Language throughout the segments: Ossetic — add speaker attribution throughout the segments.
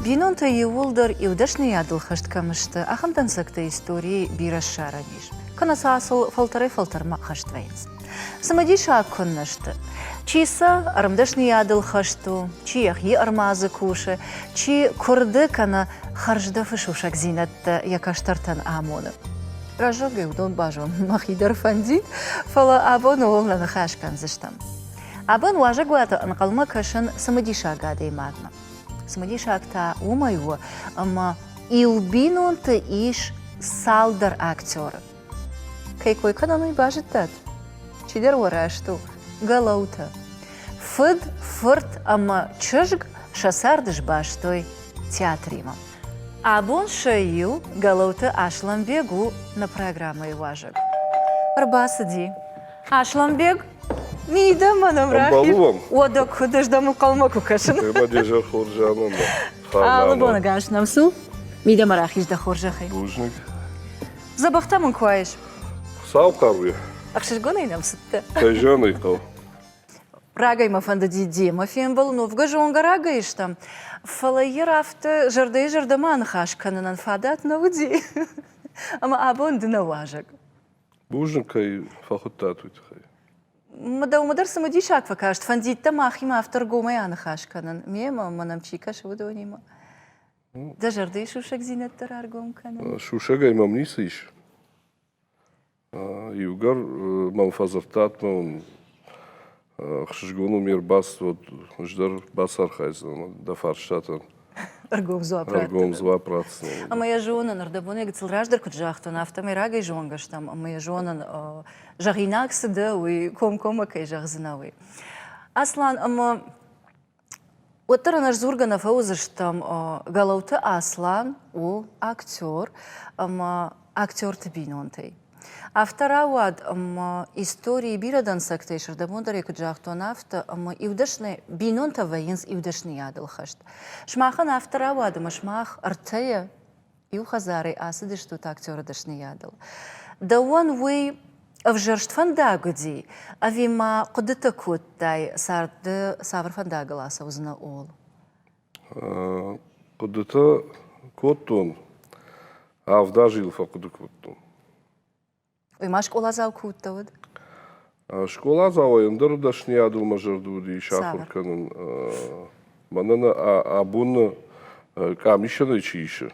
Speaker 1: Бинонтӕ иууылдӕр иу дӕсныйадыл хӕст кӕм сты, ахӕм дӕнцӕгтӕ историйы бирӕ ссарӕн ис. Кӕнӕ сӕ сыл фӕлтӕрӕй-фӕлтӕрмӕ хӕст вӕййынц. Цымыдисаг куыннӕ сты. Чи сӕ ӕрмдӕсныйадыл хӕст у, чи йӕхи ӕрмадзы кусы, чи куырды кӕнӕ хӕрздӕфы сусӕгдзинӕдтӕ йӕ кӕстӕртӕн амоны. Раззагӕй уыдон базонын мӕхи дӕр фӕндид, фӕлӕ абон ууыл нӕ ныхас кӕндзыстӕм. Абон уазӕгуаты ӕнхъӕлмӕ кӕсын цымыдисаг адӕймагмӕ. Цымыдисаг та уымӕй у, ӕмӕ иу бинонты ис цалдӕр актеры. Кӕй кой кӕнӕм, уый базыдтат? Чидӕр уӕ раст у. Гӕлӕутӕ. Фыд, фырт ӕмӕ чызг сӕ цард сбастой театримӕ. Абон сӕ иу, Гӕлӕуты Аслӕнбег у нӕ программӕйы уазӕг. Ӕрбацыди. Аслӕнбег, мидӕмӕ нӕм рахиз. Уӕдӕ куыд, ӕз дӕм ӕнхъӕлмӕ куы кӕсын.
Speaker 2: Ӕмӕ де зӕр хорз амонда.
Speaker 1: Алы боны гас нӕм цу. Мидӕмӕ рахиз дӕ хорзӕхӕй.
Speaker 2: Бузныг.
Speaker 1: Дзӕбӕхтӕ мын куы уаис.
Speaker 2: Хуыцау хъаруйӕ.
Speaker 1: Ӕхсызгонӕй нӕм цыдтӕ.
Speaker 2: Кӕй зӕгъын ӕй хъӕуы.
Speaker 1: Рагӕй мӕ фӕндыди демӕ фембӕлын, уӕвгӕ зонгӕ рагӕй стӕм, фӕлӕ йӕ афтӕ зӕрдӕйы зӕрдӕмӕ аныхас кӕнынӕн фадат нӕ уыди. Ӕмӕ абон ды нӕ уазӕг.
Speaker 2: Бузныг, кӕй фӕхуыдтат, уый тыххӕй.
Speaker 1: Дӕумӕ дӕр цымыдисаг фӕкаст, фӕндид дӕ махимӕ афтӕ ргомӕй аныхас кӕнын, мемӕ, мӕнӕм чи кӕсы, уыдонимӕ. Дӕ зӕрдӕйы сусӕгдзинӕдтӕ раргом кӕнын?
Speaker 2: Сусӕгӕй мӕм ницы ис. Иугӕр мӕм фӕдзырдтат, мӕ уын ӕхсызгон у ме рбацыд, уӕд ӕз дӕр бацархайдзынӕн дӕ фарстатӕн.
Speaker 1: Ӕргом дзуапп
Speaker 2: Ӕргом дзуапп ратдзынӕн.
Speaker 1: Ӕмӕ йӕ зонын, ӕрдӕбон гыццыл раздӕр куыд загътон, афтӕмӕй рагӕй зонгӕ стӕм, ӕмӕ йӕ зонын, зӕгъинаг цы дӕ, уый комкоммӕ кӕй зӕгъдзынӕ, уый. Аслан, ӕмӕ Уӕддӕр ӕнӕсдзургӕ нӕ фӕуыдзыстӕм, Гӕлӕуты Аслан у актер ӕмӕ актерты бинонтӕй. Афтӕ рауад, ӕмӕ историйы бирӕ дӕнцӕгтӕй сырдӕбондӕрӕй куыд загътон, афтӕ, ӕмӕ иу дӕсны бинонтӕ вӕййынц иу дӕсныйадыл хӕст. Сымахӕн афтӕ рауад, ӕмӕ сымах ӕртӕйӕ Иу хӕдзарӕй ацыдыстут актеры дӕсныйадыл. Дӕуӕн уый ӕвзӕрст фӕндаг уыди, ӕви ма хъуыдытӕ кодтай, царды цавӕр фӕндагыл ацӕудзынӕ, ууыл?
Speaker 2: Хъуыдытӕ кодтон, авд азы йыл фӕхъуыды кодтон.
Speaker 1: Уый ма скъоладзау куы уыдтӕ, уӕд?
Speaker 2: Скъоладзауӕй ӕндӕр дӕсныйадыл мӕ зӕрды уыди сахуыр кӕнын. Мӕнӕн абоны къамисӕнӕй чи исы,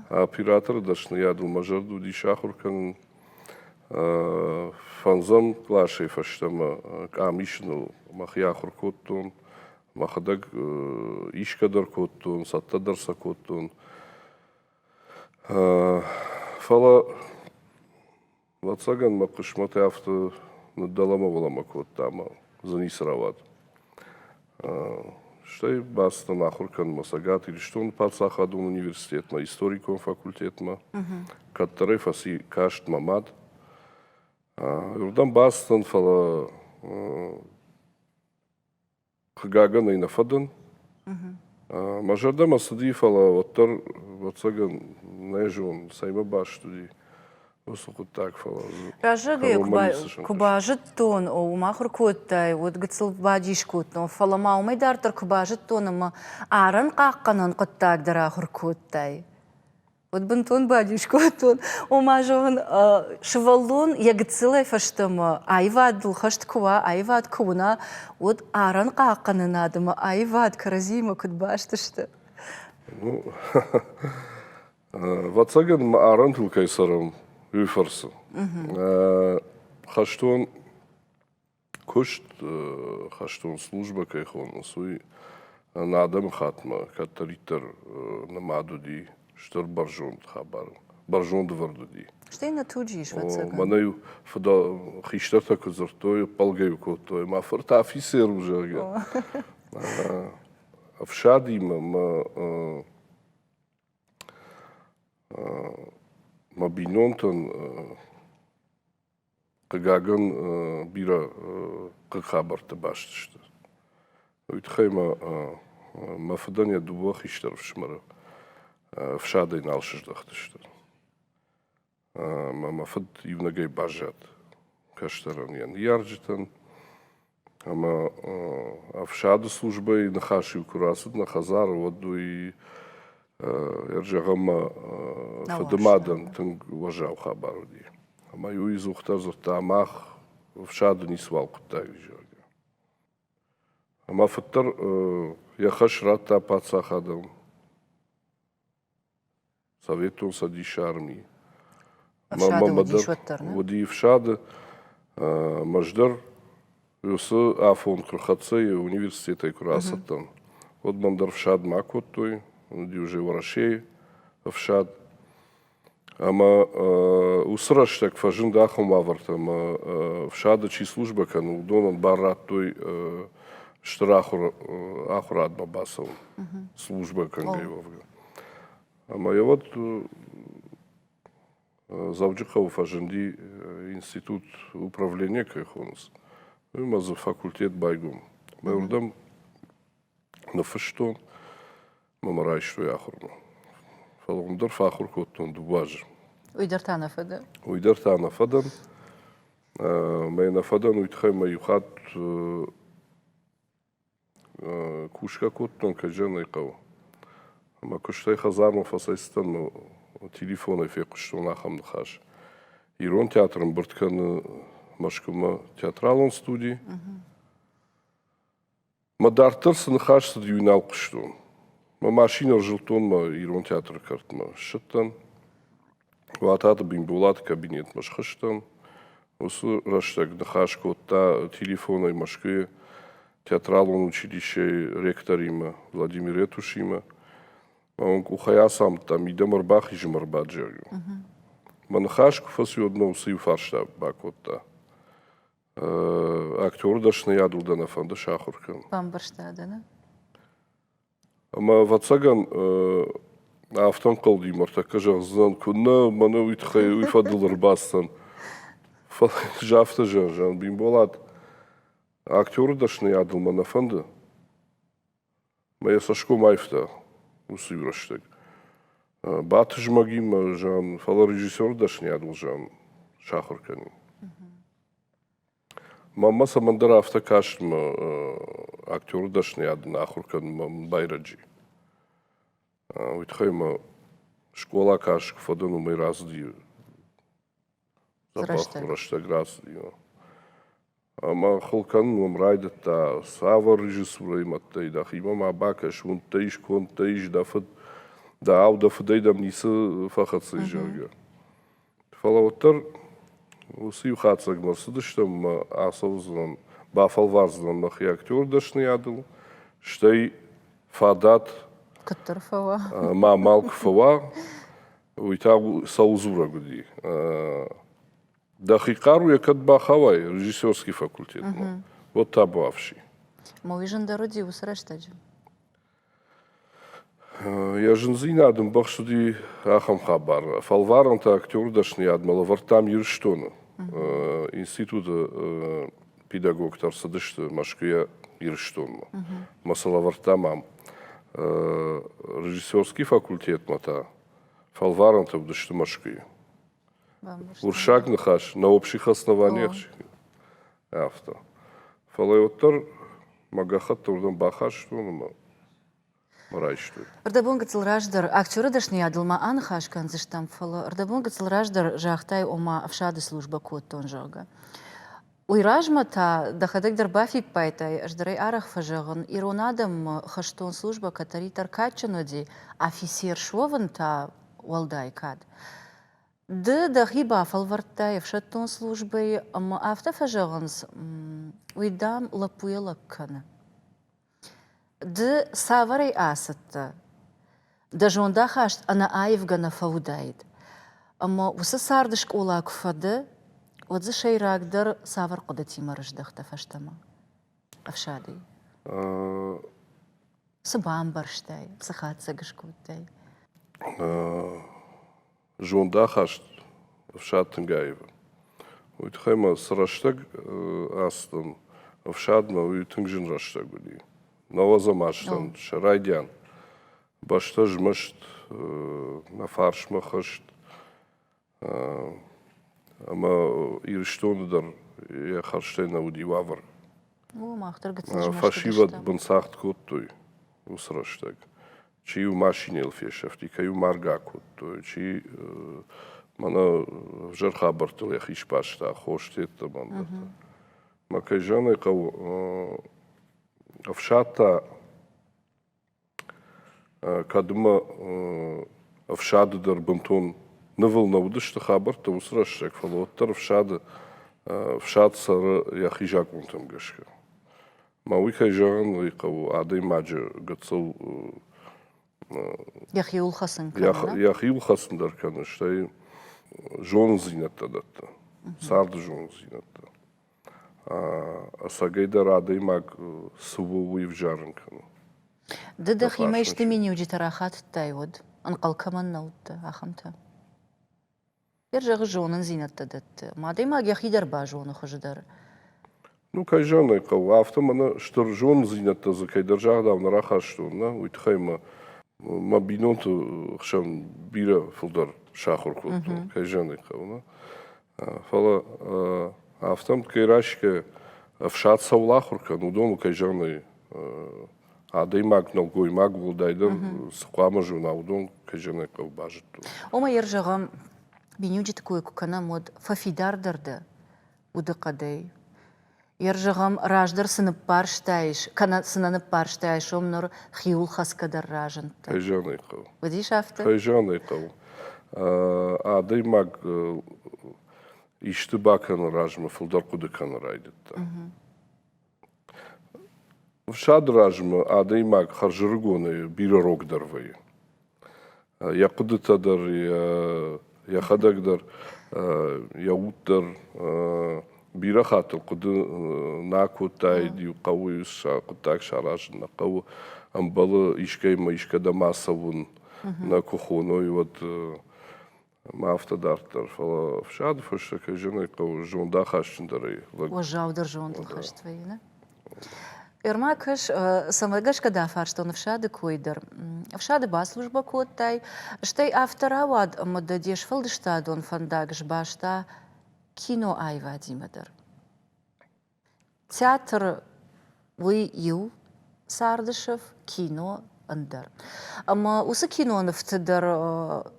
Speaker 2: операторы дӕсныйадыл мӕ зӕрды уыди сахуыр кӕнын. Фӕндзӕм къласӕй фӕстӕмӕ къамисыныл мӕхи ахуыр кодтон, мӕхӕдӕг исгӕ дӕр кодтон, цӕттӕ дӕр сӕ кодтон. Фӕлӕ, ӕвӕццӕгӕн, мӕ хъысмӕт афтӕ ныддӕлӕмӕ-уӕлӕмӕ кодта ӕмӕ дзы ницы рауад. Стӕй бацыдтӕн ахуыр кӕнынмӕ Цӕгат Ирыстоны паддзахадон университетмӕ, историкон факультетмӕ. Кӕддӕрӕй фӕци каст мӕ мад. Уырдӕм бацыдтӕн, фӕлӕ Хъыгагӕн ӕй нӕ фӕдӕн. Мӕ зӕрдӕмӕ цыди, фӕлӕ уӕддӕр, ӕвӕццӕгӕн, нӕ зон, цӕимӕ баст уыди уыцы хъуыддаг, фӕлӕ дзы
Speaker 1: Раззагӕй куы базыдтон, уым ахуыр кодтай, уӕд гыццыл бадис кодтон, фӕлӕ ма уымӕй дарддӕр куы базыдтон ӕмӕ арӕн хъахъхъӕнӕн хъуыддаг дӕр ахуыр кодтай, Уӕд бынтон бадис кодтон. Ома, зӕгъын, сывӕллон йӕ гыццылӕй фӕстӕмӕ аивадыл хӕст куы уа, аивад куы уына, уӕд арӕн хъахъхъӕнынад ӕмӕ аивад кӕрӕдзиимӕ куыд баст сты?
Speaker 2: Ну, ӕвӕццӕгӕн, мӕ арӕнтыл кӕй цӕрӕм, уый фӕрцы. Хӕстон куыст, хӕстон службӕ кӕй хонынц, уый нӕ адӕмыхаттмӕ кӕддӕриддӕр нымад уыди стыр бӕрзонд хабар, бӕрзонд ӕвӕрд уыди.
Speaker 1: Стӕй нӕ туджы ис, ӕвӕццӕгӕн.
Speaker 2: Мӕнӕ-иу хистӕртӕ куы дзырдтой, ӕппӕлгӕ-иу кодтой, мӕ фырт афицер у, зӕгъгӕ. Ӕфсадимӕ мӕ мӕ бинонтӕн Хъыгагӕн, бирӕ хъыг хабӕрттӕ баст сты. Уый тыххӕй мӕ мӕ фыдӕн йӕ дыууӕ хистӕр ӕфсымӕры ӕфсадӕй нал сыздӕхтысты. Ӕмӕ мӕ фыд иунӕгӕй баззад кӕстӕрӕн йӕ ныййарджытӕн. Ӕмӕ ӕфсады службӕйы ныхас-иу куы рацыд нӕ хӕдзары, уӕд уый зӕгъӕм, мӕ фыдымадӕн тынг уӕззау хабар уыди. Ӕмӕ уый дзухдӕр дзырдта, мах ӕфсады ницыуал хъуыддаг ис, зӕгъгӕ. Ӕмӕ фыддӕр йӕ хӕс радта паддзахадӕн Советон Цӕдисы армийы. Уыди ӕфсады. Ӕз дӕр уыцы афон куы рхӕццӕ и, университетӕй куы рацыдтӕн, уӕд мӕн дӕр ӕфсадмӕ акодтой. Уыди уже Уӕрӕсейы ӕфсад. Ӕмӕ уыцы рӕстӕг фӕзынд ахӕм уавӕртӕ, ӕмӕ ӕфсады чи службӕ кӕны, уыдонӕн бар радтой стыр ахуырадмӕ бацӕуын, службӕ кӕнгӕ уӕвгӕ. Ӕмӕ йӕ уӕд Дзӕуджыхъӕуы фӕзынди институт управления кӕй хонынц, уый ӕмӕ дзы факультет байгом. Мӕ уырдӕм ныффыстон ӕмӕ мӕ райстой ахуырмӕ. Фӕлӕ уым дӕр фӕахуыр кодтон дыууӕ азы.
Speaker 1: Уый дӕр та нӕ фӕдӕн?
Speaker 2: Уый дӕр та нӕ фӕдӕн. Мӕ нӕ фӕдӕн уый тыххӕй мӕ иу хатт кусгӕ кодтон, кӕй зӕгъын ӕй хъӕуы. Ӕмӕ куыстӕй хӕдзармӕ фӕцӕйцыдтӕн, мӕ телефонӕй фехъуыстон ахӕм ныхас. Ирон театр ӕмбырд кӕны Мӕскуымӕ театралон студи. Мӕ дарддӕр цы ныхас цыди, уый нал хъуыстон. Мӕ машинӕ ӕрзылдтон мӕ ирон театры кӕртмӕ. Ссыдтӕн. Уататы Бимболаты кабинетмӕ схызтӕн. Уыцы рӕстӕг ныхас кодта телефонӕй Мӕскуыйы театралон училищейы ректоримӕ Владимир Етушимӕ. Мӕ къухӕй ацамыдта, мидӕмӕ ӕрбахиз ӕмӕ ӕрбад, зӕгъгӕ. Мӕ ныхас куы фӕци, уӕд мӕ уыцы иу фарста бакодта. Актеры дӕсныйадыл дӕ нӕ фӕнды сахуыр кӕнын?
Speaker 1: Бамбӕрста дӕ, нӕ?
Speaker 2: Ӕмӕ, ӕвӕццӕгӕн, афтӕ ӕнхъӕлди ныртӕккӕ зӕгъдзынӕн, куыннӕ мӕнӕ уый тыххӕй уый фӕдыл ӕрбацыдтӕн. Фӕлӕ ӕз афтӕ зӕгъын, Бимболат, актеры дӕсныйадыл мӕ нӕ фӕнды. Мӕ йӕ цӕсгом аивта уыцы иу рӕстӕг. Батызмӕгимӕ, зӕгъын, фӕлӕ режиссеры дӕсныйадыл, зӕгъын, сахуыр кӕнин. Мӕнмӕ цӕмӕндӕр афтӕ каст мӕ актеры дӕсныйад ын ахуыр кӕнынмӕ мын байрӕджы. Уый тыххӕй мӕ скъола каст куы фӕдӕн, уымӕй рацыди дзӕбӕх рӕстӕг рацыди. Ӕмӕ хыл кӕнын уым райдыдта, цавӕр режиссурӕйы мӕдтӕй дӕхимӕ ма бакӕс, уындтӕ ис, кондтӕ ис, дӕ фыд, дӕ ау, дӕ фыдӕй дӕм ницы фӕхӕццӕ ис, зӕгъгӕ. Фӕлӕ уӕддӕр уыцы иу хатдзӕгмӕ ӕрцыдыстӕм ӕмӕ ацӕудзынӕн, бафӕлвардзынӕн мӕхи актеры дӕсныйадыл, стӕй фадат
Speaker 1: куыддӕр фӕуа,
Speaker 2: мӕ амал куы фӕуа, уый та цӕуыл дзурӕг уыди. Дӕхи хъаруйӕ кӕд бахауай режиссерский факультетмӕ, уӕд та бафси.
Speaker 1: Ӕмӕ уый зындӕр уыди уыцы рӕстӕджы?
Speaker 2: Йӕ зындзинад ӕмбӕхст уыди ахӕм хабар. Фӕлварӕнтӕ актеры дӕсныйадмӕ лӕвӕрдтам Ирыстоны. Институты педагогтӕ ӕрцыдысты Мӕскуыйӕ Ирыстонмӕ. Ӕмӕ сӕ лӕвӕрдтам ам. Режиссерский факультетмӕ та фӕлварӕнтӕ уыдысты Мӕскуыйы. Уырыссаг ныхас на общих основаниях афтӕ. Фӕлӕ уӕддӕр мӕ гӕххӕтт уырдӕм бахастон ӕмӕ райстой.
Speaker 1: Ӕрдӕбон гыццыл раздӕр актеры дӕсныйадыл ма аныхас кӕндзыстӕм, фӕлӕ ӕрдӕбон гыццыл раздӕр загътай, ома ӕфсады службӕ кодтон, зӕгъгӕ. Уый размӕ та дӕхӕдӕг дӕр бафиппайдтай, ӕз дӕр ӕй арӕх фӕзӕгъын, ирон адӕммӕ хӕстон службӕ кӕддӕриддӕр кадджын уыди, афицер суӕвын та уӕлдай кад. Ды дӕхи бафӕлвӕрдтай ӕфсӕддон службӕйы ӕмӕ афтӕ фӕзӕгъынц, уый, дам, лӕппуйӕ лӕг кӕны. Ды цавӕрӕй ацыдтӕ? Дӕ зондахаст ӕнӕаивгӕ нӕ фӕуыдаид. Ӕмӕ уыцы царды скъола куы фӕдӕ, уӕд дзы сӕйрагдӕр цавӕр хъуыдытимӕ рыздӕхтӕ фӕстӕмӕ ӕфсадӕй? Цы бамбӕрстай, цы хатдзӕг скодтай?
Speaker 2: Зондахаст ӕфсад тынг аивы. Уый тыххӕй ма цы рӕстӕг ацыдтӕн ӕфсадмӕ, уый тынг зын рӕстӕг уыди. Нӕуӕдзӕм азтӕн сӕ райдиан. Бӕстӕ змӕст, нӕ фарсмӕ хӕст. Ӕмӕ Ирыстоны дӕр йӕ хӕрзтӕй нӕ уыди уавӕр.
Speaker 1: О, мах дӕр гыццыл
Speaker 2: Фӕсивӕд бынцагъд кодтой уыцы рӕстӕг. Чи-иу машинӕйыл фесӕфти, кӕй-иу маргӕ кодтой, чи мӕнӕ ӕвзӕр хабӕрттыл йӕхи сбаста, хостӕттӕ ӕндӕртӕ. Мӕ кӕй зӕгъын ӕй хъӕуы, ӕфсад та кӕд ӕмӕ ӕфсады дӕр бынтон нывыл нӕ уыдысты хабӕрттӕ уыцы рӕстӕг, фӕлӕ уӕддӕр ӕфсады ӕфсад цӕры йӕхи закъонтӕм гӕсгӕ. Мӕ уый кӕй зӕгъын ӕй хъӕуы, адӕймаджы гыццыл
Speaker 1: Йӕхиуыл хӕцын кӕны,
Speaker 2: Йӕхиуыл хӕцын дӕр кӕны, стӕй зонындзинӕдтӕ дӕтты, царды зонындзинӕдтӕ. Ӕцӕгӕйдӕр адӕймаг цы у, уый ӕвзарын кӕны.
Speaker 1: Ды дӕхимӕ исты миниуджытӕ рахатыдтай уӕд, ӕнхъӕл кӕмӕн нӕ уыдтӕ, ахӕмтӕ? Йе зӕгъы зонындзинӕдтӕ дӕтты. Адӕймаг йӕхи дӕр базоны хуыздӕр.
Speaker 2: Ну, кӕй зӕгъын ӕй хъӕуы, афтӕ мӕнӕ стыр зонындзинӕдтӕ дзы кӕйдӕр загъдау нӕ рахастон, нӕ, уый тыххӕй мӕ мӕ бинонты хсӕн бирӕ фылдӕр сахуыр кодтон, кӕй зӕгъын ӕй хъӕуы, нӕ. Фӕлӕ афтӕ ӕмткӕй райсгӕ ӕфсад цӕуыл ахуыр кӕны, уыдоныл, кӕй зӕгъын ӕй, адӕймаг, нӕлгоймаг уӕлдайдӕр цы хъуамӕ зона, уыдон, кӕй зӕгъын ӕй хъӕуы, базыдтон.
Speaker 1: Ома, йе зӕгъӕм, миниуджыты кой куы кӕнӕм, уӕд фӕфидардӕр дӕ удыхъӕдӕй. Йе зӕгъӕм, раздӕр цы ныппӕрстаис, кӕнӕ цы нӕ ныппӕрстаис, уым ныр хиуыл хӕцгӕ дӕр разындтӕ.
Speaker 2: Кӕй зӕгъын ӕй хъӕуы.
Speaker 1: Уыдис афтӕ?
Speaker 2: Кӕй зӕгъын ӕй хъӕуы. Адӕймаг исты бакӕныны размӕ фылдӕр хъуыды кӕнын райдыдта. Ӕфсады размӕ адӕймаг хӕрзӕрыгонӕй бирӕ рогдӕр вӕййы. Йӕ хъуыдытӕ дӕр, йӕхӕдӕг дӕр, йӕ уд дӕр бирӕ хатт ыл хъуыды нӕ кодтаид, иу хъӕуы хъуыддаг саразын нӕ хъӕуы, ӕмбӕлы искӕимӕ искӕдӕм ацӕуын нӕ куы хоной, уӕд ӕмӕ афтӕ дарддӕр. Фӕлӕ ӕфсады фӕстӕ, кӕй зӕгъын ӕй хъӕуы, зондахастджындӕрӕй лӕг.
Speaker 1: Уӕззаудӕр зондыл хӕст вӕййы, нӕ? Ӕрмӕг кӕс, цӕмӕ гӕсгӕ дӕ фарстон ӕфсады кой дӕр. Ӕфсады баслужбӕ кодтай, стӕй афтӕ рауад, ӕмӕ дӕ де сфӕлдыстадон фӕндаг сбаста киноаивадимӕ дӕр. Театр уый иу царды сыф, кино ӕндӕр. Ӕмӕ уыцы кинонывты дӕр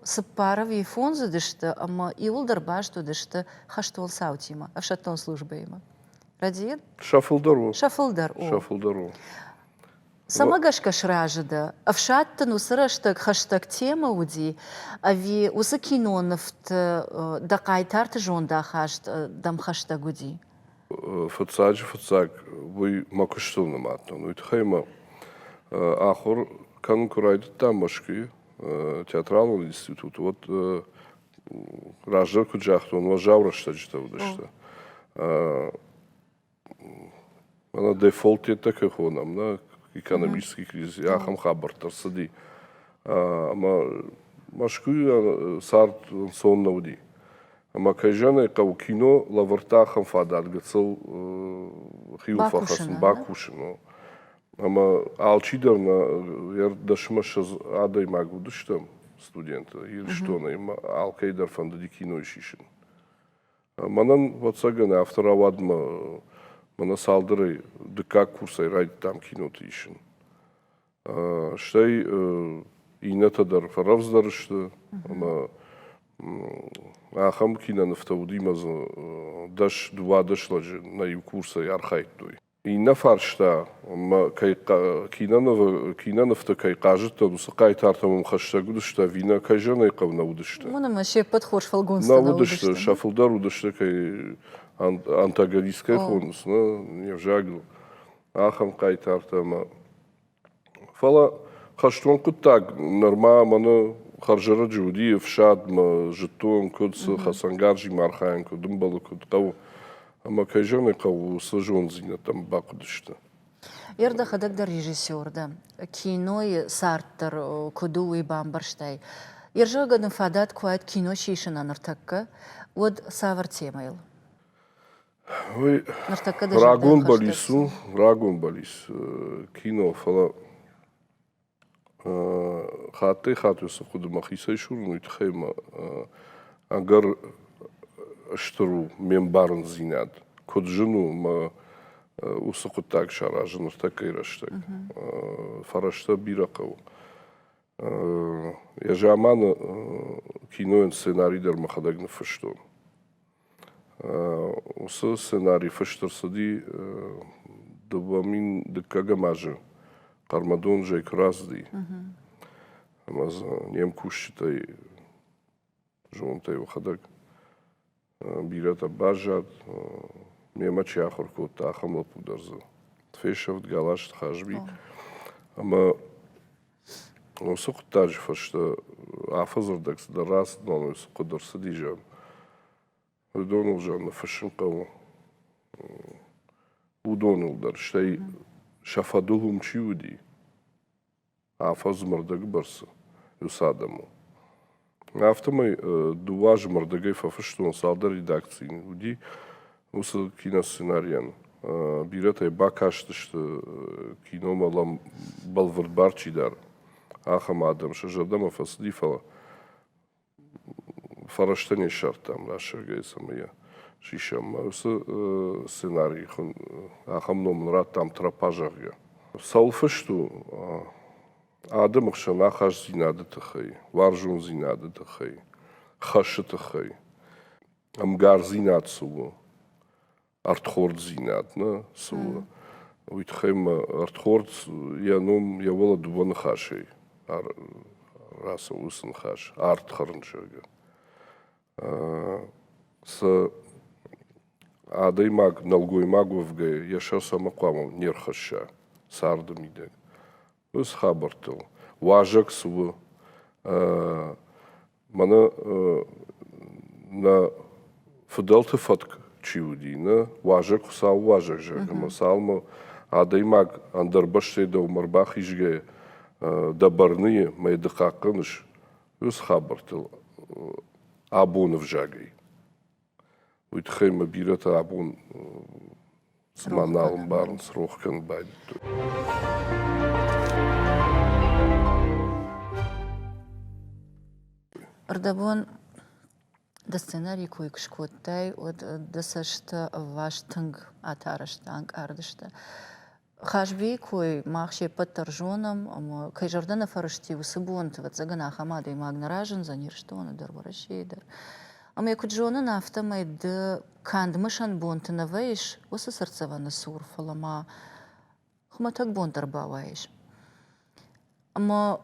Speaker 1: цыппар ӕви фондз уыдысты ӕмӕ иуылдӕр баст уыдысты хӕстон цаутимӕ, ӕфсӕддон службӕимӕ. Рӕдийын?
Speaker 2: Сӕ фылдӕр у.
Speaker 1: Сӕ фылдӕр у.
Speaker 2: Сӕ фылдӕр у.
Speaker 1: Цӕмӕ гӕсгӕ сразы дӕ? Ӕфсад дын уыцы рӕстӕг хӕстӕг темӕ уыди, ӕви уыцы кинонывты дӕ хъайтарты зондахаст дӕм хӕстӕг уыди?
Speaker 2: Фыццаджы фыццаг уый мӕ куыстыл нымадтон. Уый тыххӕй мӕ ахуыр кӕнын куы райдыдтам Мӕскуыйы театралон институты, уӕд раздӕр куыд загътон, уӕззау рӕстӕджытӕ уыдысты. Мӕнӕ дефолт-йедтӕ кӕй хонӕм, нӕ экономический кризис, ахӕм хабӕрттӕ ӕрцыди. Ӕмӕ Мӕскуыйы цард ӕнцон нӕ уыди. Ӕмӕ кӕй зӕгъын ӕй хъӕуы, кино лӕвӕрдта ахӕм фадат гыццыл хиуыл фӕхӕцын, бакусын. Ӕмӕ алчидӕр нӕ дӕсмӕ ссӕдз адӕймаг уыдыстӕм студенты Ирыстонӕй, ӕмӕ алкӕй дӕр фӕндыди кинойы сисын. Мӕнӕн, ӕвӕццӕгӕн, афтӕ рауад мӕнӕ цалдӕрӕй дыккаг курсӕй райдыдтам киноты исын. Стӕй иннӕтӕ дӕр фӕрӕвдздӕр сты ӕмӕ ахӕм кинонывтӕ уыди мӕ дзы 10-12 лӕджы нӕ иу курсӕй архайдтой. Иннӕ фарста, мӕ кӕй кинонывты кӕй хъазыдтӕн, уыцы хъайтартӕ мӕм хӕстӕг уыдысты ӕви нӕ, кӕй зӕгъын ӕй хъӕуы, нӕ уыдысты.
Speaker 1: Уымӕн ӕмӕ се ппӕт хорз фӕлгонцтӕ
Speaker 2: нӕ уыдысты. Сӕ фылдӕр уыдысты, кӕй антагонист кӕй хонынц, нӕ, не взагыл, ахӕм хъайтартӕ ӕмӕ Фӕлӕ хӕстон хъуыддаг нырма мӕнӕ хӕрзӕрӕджы уыди ӕфсадмӕ, зыдтон, куыд цы хӕцӕнгарзимӕ архайын, куыд ӕмбӕлы, куыд хъӕуы. Ӕмӕ кӕй зӕгъын ӕй хъӕуы, уыцы зонддзинӕдтӕ мӕ бахъуыдысты.
Speaker 1: Ер дӕхӕдӕг дӕр режиссер дӕ. Кинойы цард дӕр куыд у, уый бамбӕрстай. Ер зӕгъгӕ дын фадат куы уаид кино сисынӕн ныртӕккӕ, уӕд цавӕр темӕйыл?
Speaker 2: Уый рагон бӕллиц у, рагон бӕллиц кино, фӕлӕ хаттӕй-хатт уыцы хъуыды мӕхицӕй сурын, уый тыххӕй мӕ ӕгӕр стыр у ме мбарындзинад. Куыд зын у мӕ уыцы хъуыддаг саразын ныртӕккӕйы рӕстӕг. Фӕрӕзтӕ бирӕ хъӕуы. Йӕ заманы кинойӕн сценари дӕр мӕхӕдӕг ныффыстон. Уыцы сценари фыст ӕрцыди 2002 азы Хъӕрмӕдон зӕй куы рацыди. Ӕмӕ дзы не мкусджытӕй зонтӕй уӕхӕдӕг бирӕтӕ баззад. Мемӕ чи ахуыр кодта, ахӕм лӕппу дӕр дзы фесӕфт, Галазты Хазби. Ӕмӕ уыцы хъуыддаджы фӕстӕ афӕдзы рдӕг цыдӕр рацыд, цы хъуыды ӕрцыди зиан. Уыдоныл зиан ныффыссын хъӕуы. Уыдоныл дӕр, стӕй сӕ фӕдыл уым чи уыди, афӕдз мӕрдӕг бӕрцы уыцы адӕмыл. Афтӕмӕй дыууӕ азы мӕрдӕгӕй фӕфыстон, цалдӕр редакцийы уыди уыцы киносценарийӕн. Бирӕтӕ бакастысты киномӕ бӕлвырд бар чи дары, ахӕм адӕм сӕ зӕрдӕмӕ фӕцыди, фӕлӕ фӕрӕзтӕ не ссардтам расӕгӕй, цӕмӕй йӕ сисӕм. Уыцы сценарий ахӕм ном ын радтам Тропа, зӕгъгӕ. Цӕуыл фыст у адӕмы хсӕн ахастдзинады тыххӕй, уарзондзинады тыххӕй, хӕсы тыххӕй, ӕмгардзинад цы у, ӕрдхорддзинад нӕ цы у, уый тыххӕй мӕ ӕрдхорд йӕ ном йӕ уӕлӕ дыууӕ ныхасӕй рацӕуы уыцы ныхас ард хӕрын, зӕгъгӕ. Цы адӕймаг нӕлгоймаг уӕвгӕйӕ йӕ сӕр цӕмӕ хъуамӕ не рхӕсса царды мидӕг, уыцы хабӕрттыл. Уазӕг цы у, мӕнӕ нӕ фыдӕлты фӕтк чи уыди, нӕ уазӕг Хуыцауы уазӕг, зӕгъгӕ, ӕмӕ цалынмӕ адӕймаг ӕндӕр бӕстӕй дӕумӕ ӕрбахизгӕйӕ дӕ бӕрныйы мӕ ды хъахъхъӕныс, уыцы хабӕрттыл абоны взагӕй. Уый тыххӕй мӕ бирӕтӕ абон цыма нал ӕмбарынц, рох кӕнын байдыдтой.
Speaker 1: Ӕрдӕбон дӕ сценарий кой куы скодтай, уӕд дӕ цӕсты ӕвваст тынг атарӕзта, ӕнкъард сты. Хазбийы кой мах се ппӕт дӕр зонӕм, ӕмӕ кӕй зӕрдӕ нӕ фӕрысти уыцы бонты, ӕвӕццӕгӕн, ахӕм адӕймаг нӕ разындзӕн Ирыстоны дӕр, Уӕрӕсейы дӕр. Ӕмӕ куыд зонын, афтӕмӕй ды канд мысӕн бонты нӕ вӕййыс уыцы цыртдзӕвӕны цур, фӕлӕ ма хуымӕтӕг бон дӕр бауайыс. Ӕмӕ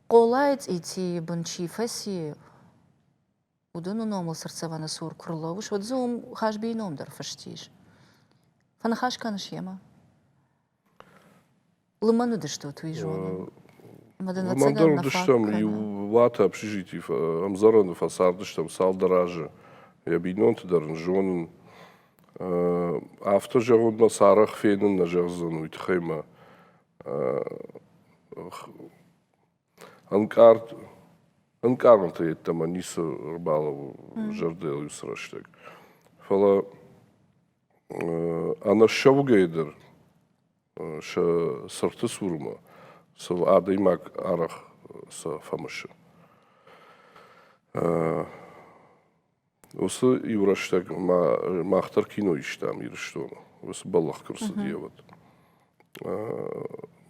Speaker 1: Хъолайы цъитийы бын чи фӕци, уыдоны номыл цыртдзӕвӕны цур куы рлӕууыс, уӕд дзы уым Хазбийы ном дӕр фыст ис. Фӕныхас кӕныс йемӕ? Лымӕн уыдыстут, уый зонын. Ӕмӕ дын
Speaker 2: Лымӕн дӕр уыдыстӕм, иу уаты общежитийы ӕмдзӕрӕны фӕцардыстӕм цалдӕр азы. Йӕ бинонты дӕр ын зонын. Афтӕ зӕгъон, мӕ сӕ арӕх фенын нӕ зӕгъдзӕн, уый тыххӕй мӕ ӕнкъард ӕнкъарӕнтӕ йеддӕмӕ ницы ӕрбалӕууы зӕрдӕйыл уыцы рӕстӕг. Фӕлӕ ӕнӕссӕугӕйӕ дӕр сӕ цырты цурмӕ сыл адӕймаг арӕх сӕ фӕмысы. Уыцы иу рӕстӕг мах дӕр кино истам Ирыстоны, уыцы бӕллӕх куы рцыди, уӕд.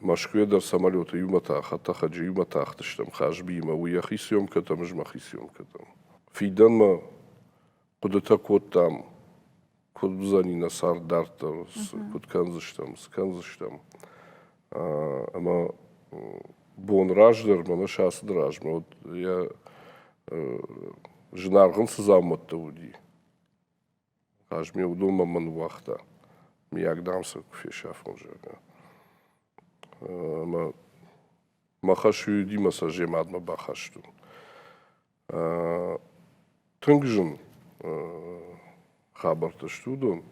Speaker 2: Мӕскуыйӕ дӕр самолеты иумӕ хӕдтӕхӕджы иумӕ тахтыстӕм Хазбиимӕ, уый йӕхи съемкӕтӕм, ӕз мӕхи съемкӕтӕм. Фидӕнмӕ хъуыдытӕ кодтам, куыд уыдзӕни нӕ цард дарддӕр, куыд кӕндзыстӕм, цы кӕндзыстӕм. Ӕмӕ бон раздӕр, мӕнӕ сӕ ацыды размӕ, уӕд йӕ зынаргъ ын цы дзаумӕттӕ уыди, Хазби уыдонмӕ мӕ ныууагъта, миййаг, дам, сӕ куы фесафон, зӕгъгӕ. Ӕмӕ мӕ хӕс уый уыди, мӕ сӕ земадмӕ бахастон. Тынг зын хабӕрттӕ сты уыдон.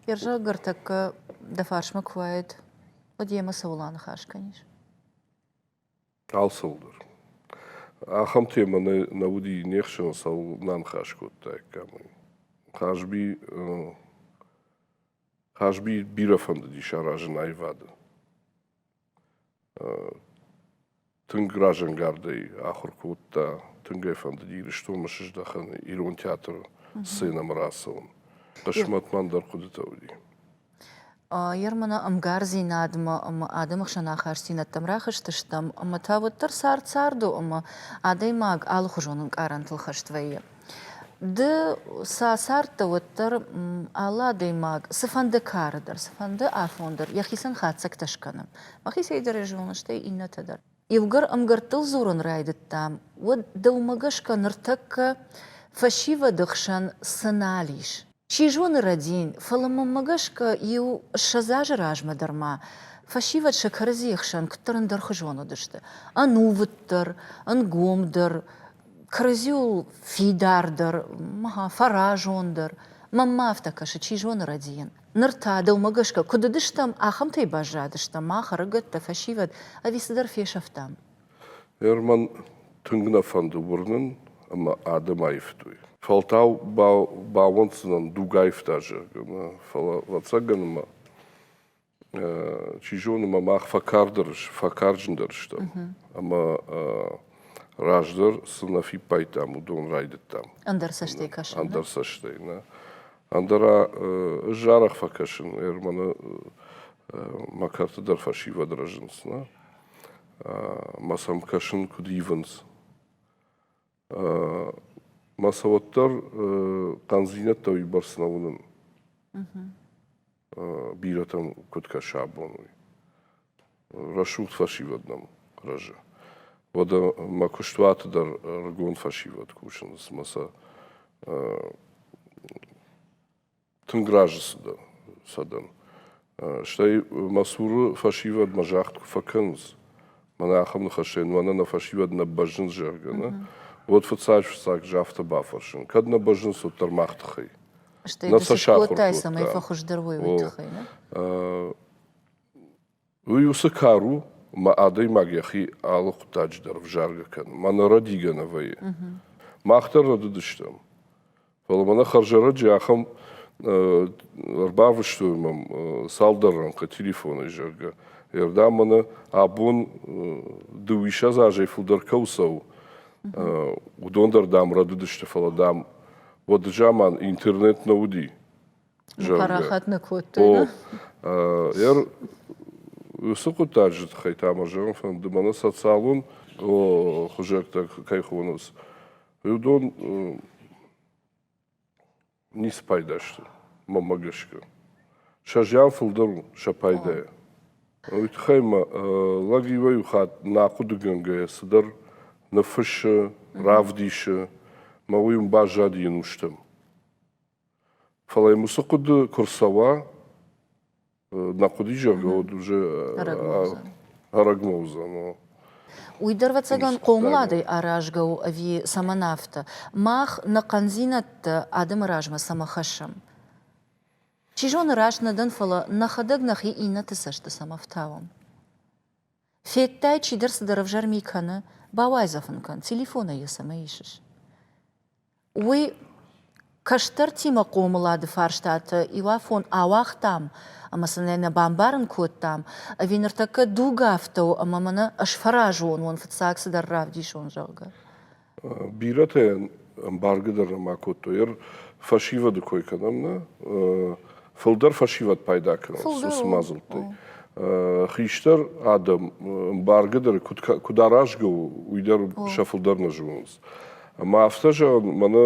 Speaker 1: Ерзаг ӕртӕккӕ дӕ фарсмӕ куы уаид, уӕд йемӕ цӕуыл аныхас кӕнис?
Speaker 2: Алцӕуыл дӕр. Ахӕм темӕ нӕ уыди не хсӕн, цӕуыл нӕ ныхас кодтаиккам. Хазби Хазби бирӕ фӕндыди саразын аивады. Тынг разӕнгардӕй ахуыр кодта, тынг ӕй фӕндыди Ирыстонмӕ сыздӕхын, ирон театры сценӕмӕ рацӕуын. Хъысмӕтмӕ ӕндӕр хъуыдытӕ уыди.
Speaker 1: Ермана ӕмгардзинадмӕ ӕмӕ адӕмы хсӕн ахастдзинӕдтӕм рахызтыстӕм, ӕмӕ та уӕддӕр цард цард у, ӕмӕ адӕймаг алыхуызон ӕнкъарӕнтыл хӕст вӕййы. Ды сӕ цардтӕ уӕддӕр алы адӕймаг цыфӕнды кары дӕр, цыфӕнды афон дӕр йӕхицӕн хатдзӕгтӕ скӕны. Мӕхицӕй дӕр зонын, стӕй иннӕтӕ дӕр. Иугӕр ӕмгӕрттыл дзурын райдыдтам, уӕд дӕумӕ гӕсгӕ ныртӕккӕ фӕсивӕды хсӕн цы нал ис? Чи зоны рӕдийын, фӕлӕ мӕнмӕ гӕсгӕ иу 20 азы размӕ дӕр ма фӕсивӕд сӕ кӕрӕдзийы хсӕн куыддӕр ӕндӕрхуызон уыдысты. Ӕнувыддӕр, ӕнгомдӕр, кӕрӕдзиуыл фидардӕр, фӕразондӕр. Мӕнмӕ афтӕ кӕсы, чи зоны рӕдийын. Ныр та, дӕумӕ гӕсгӕ, куыд уыдыстӕм, ахӕмтӕй баззадыстӕм мах, ӕрыгӕттӕ, фӕсивӕд, ӕви цыдӕр фесӕфтам?
Speaker 2: Герман тынг нӕ фӕнды уырнын, ӕмӕ адӕм аивтой. Фӕлтау баууӕнддзынӕн дуг аивта, зӕгъгӕ, фӕлӕ ӕвӕццӕгӕн ӕмӕ чи зоны, мӕ мах фӕкарджындӕр стӕм ӕмӕ раздӕр цы нӕ фиппайдтам, уыдон райдыдтам.
Speaker 1: Ӕндӕр цӕстӕй кӕсын.
Speaker 2: Ӕндӕр цӕстӕй, нӕ. Ӕндӕра ӕз арӕх фӕкӕсын, Ерманы мӕ кӕрты дӕр фӕсивӕд рӕзынц, нӕ? Мӕ сӕм кӕсын, куыд ивынц. Мӕ сӕ уӕддӕр хъӕндзинӕдтӕ уыйбӕрц нӕ уынын. Бирӕтӕм куыд кӕсы абон уый. Рӕсугъд фӕсивӕд нӕм рӕзы. Уӕдӕ мӕ куыстуаты дӕр ӕрыгон фӕсивӕд кусынц мӕ сӕ тынг разы сӕ дӕн. Стӕй мӕ цуры фӕсивӕд мӕ загъд куы фӕкӕнынц, мӕнӕ ахӕм ныхӕстӕй мӕнӕ нӕ фӕсивӕд нӕ бӕззынц, зӕгъгӕ, нӕ, уӕд фыццаджы-фыццаг афтӕ бафӕрсын, кӕд нӕ бӕззынц, уӕддӕр мах тыххӕй.
Speaker 1: Стӕй ды цы скодтай, цӕмӕй фӕхуыздӕр уой, уый тыххӕй, нӕ?
Speaker 2: Уый уыцы кар у, ӕмӕ адӕймаг йӕхи алы хъуыддаджы дӕр ӕвзаргӕ кӕны. Мӕнӕ рӕдийгӕ нӕ вӕййы. Мах дӕр рӕдыдыстӕм. Фӕлӕ мӕнӕ хӕрзӕрӕджы ахӕм ӕрбавыстой мӕм цалдӕр рӕнхъы телефонӕй, зӕгъгӕ. Ӕрдӕм мӕнӕ абон дыууиссӕдз азӕй фылдӕр кӕуыл цӕуы, уыдон дӕр, дам, рӕдыдысты, фӕлӕ, дам, уӕды заман интернет нӕ уыди.
Speaker 1: Парахат нӕ кодтой.
Speaker 2: О, уыцы хъуыддаджы тыххӕй та мӕ зӕгъын фӕнды, мӕнӕ социалон хуызӕгтӕ кӕй хонынц, уыдон ницы пайда сты, мӕнмӕ гӕсгӕ. Сӕ зиан фылдӕр у сӕ пайдайӕ. Уый тыххӕй мӕ лӕг иуӕй-иу хатт нӕ ахъуыдыгӕнгӕйӕ цыдӕр ныффыссы, равдисы, мӕ уый уым баззади ӕнустӕм. Фӕлӕ йӕм уыцы хъуыды куы рцӕуа, нӕ хъуыди, зӕгъгӕ, уӕд уже ӕрӕгмӕ уыдзӕн.
Speaker 1: Уый дӕр, ӕвӕццӕгӕн, хъомыладӕй аразгӕ у ӕви цӕмӕн афтӕ? Мах нӕ хъӕндзинӕдтӕ адӕмы размӕ цӕмӕ хӕссӕм? Чи зоны, раст нӕ дӕн, фӕлӕ нӕхӕдӕг нӕхи иннӕты цӕсты цӕмӕ фтауӕм? Федтай, чидӕр цыдӕр ӕвзӕр ми кӕны, бауайдзӕф ын кӕн, телефонӕй йӕ цӕмӕ исыс? Уый кӕстӕртимӕ хъомылады фарстатӕ иуафон ауагътам ӕмӕ сын ӕй нӕ бамбарын кодтам, ӕви ныртӕккӕ дуг афтӕ у, ӕмӕ мӕнӕ ӕз фӕразон уон, фыццаг цыдӕр равдисон, зӕгъгӕ.
Speaker 2: Бирӕтӕ ӕмбаргӕ дӕр нӕма кодтой. Фӕсивӕды кой кӕнӕм, нӕ? Фылдӕр фӕсивӕд пайда кӕнынц уыцы мадзӕлттӕй. Хистӕр адӕм ӕмбаргӕ дӕр куыд аразгӕ у, уый дӕр сӕ фылдӕр нӕ зонынц. Ӕмӕ афтӕ зӕгъын, мӕнӕ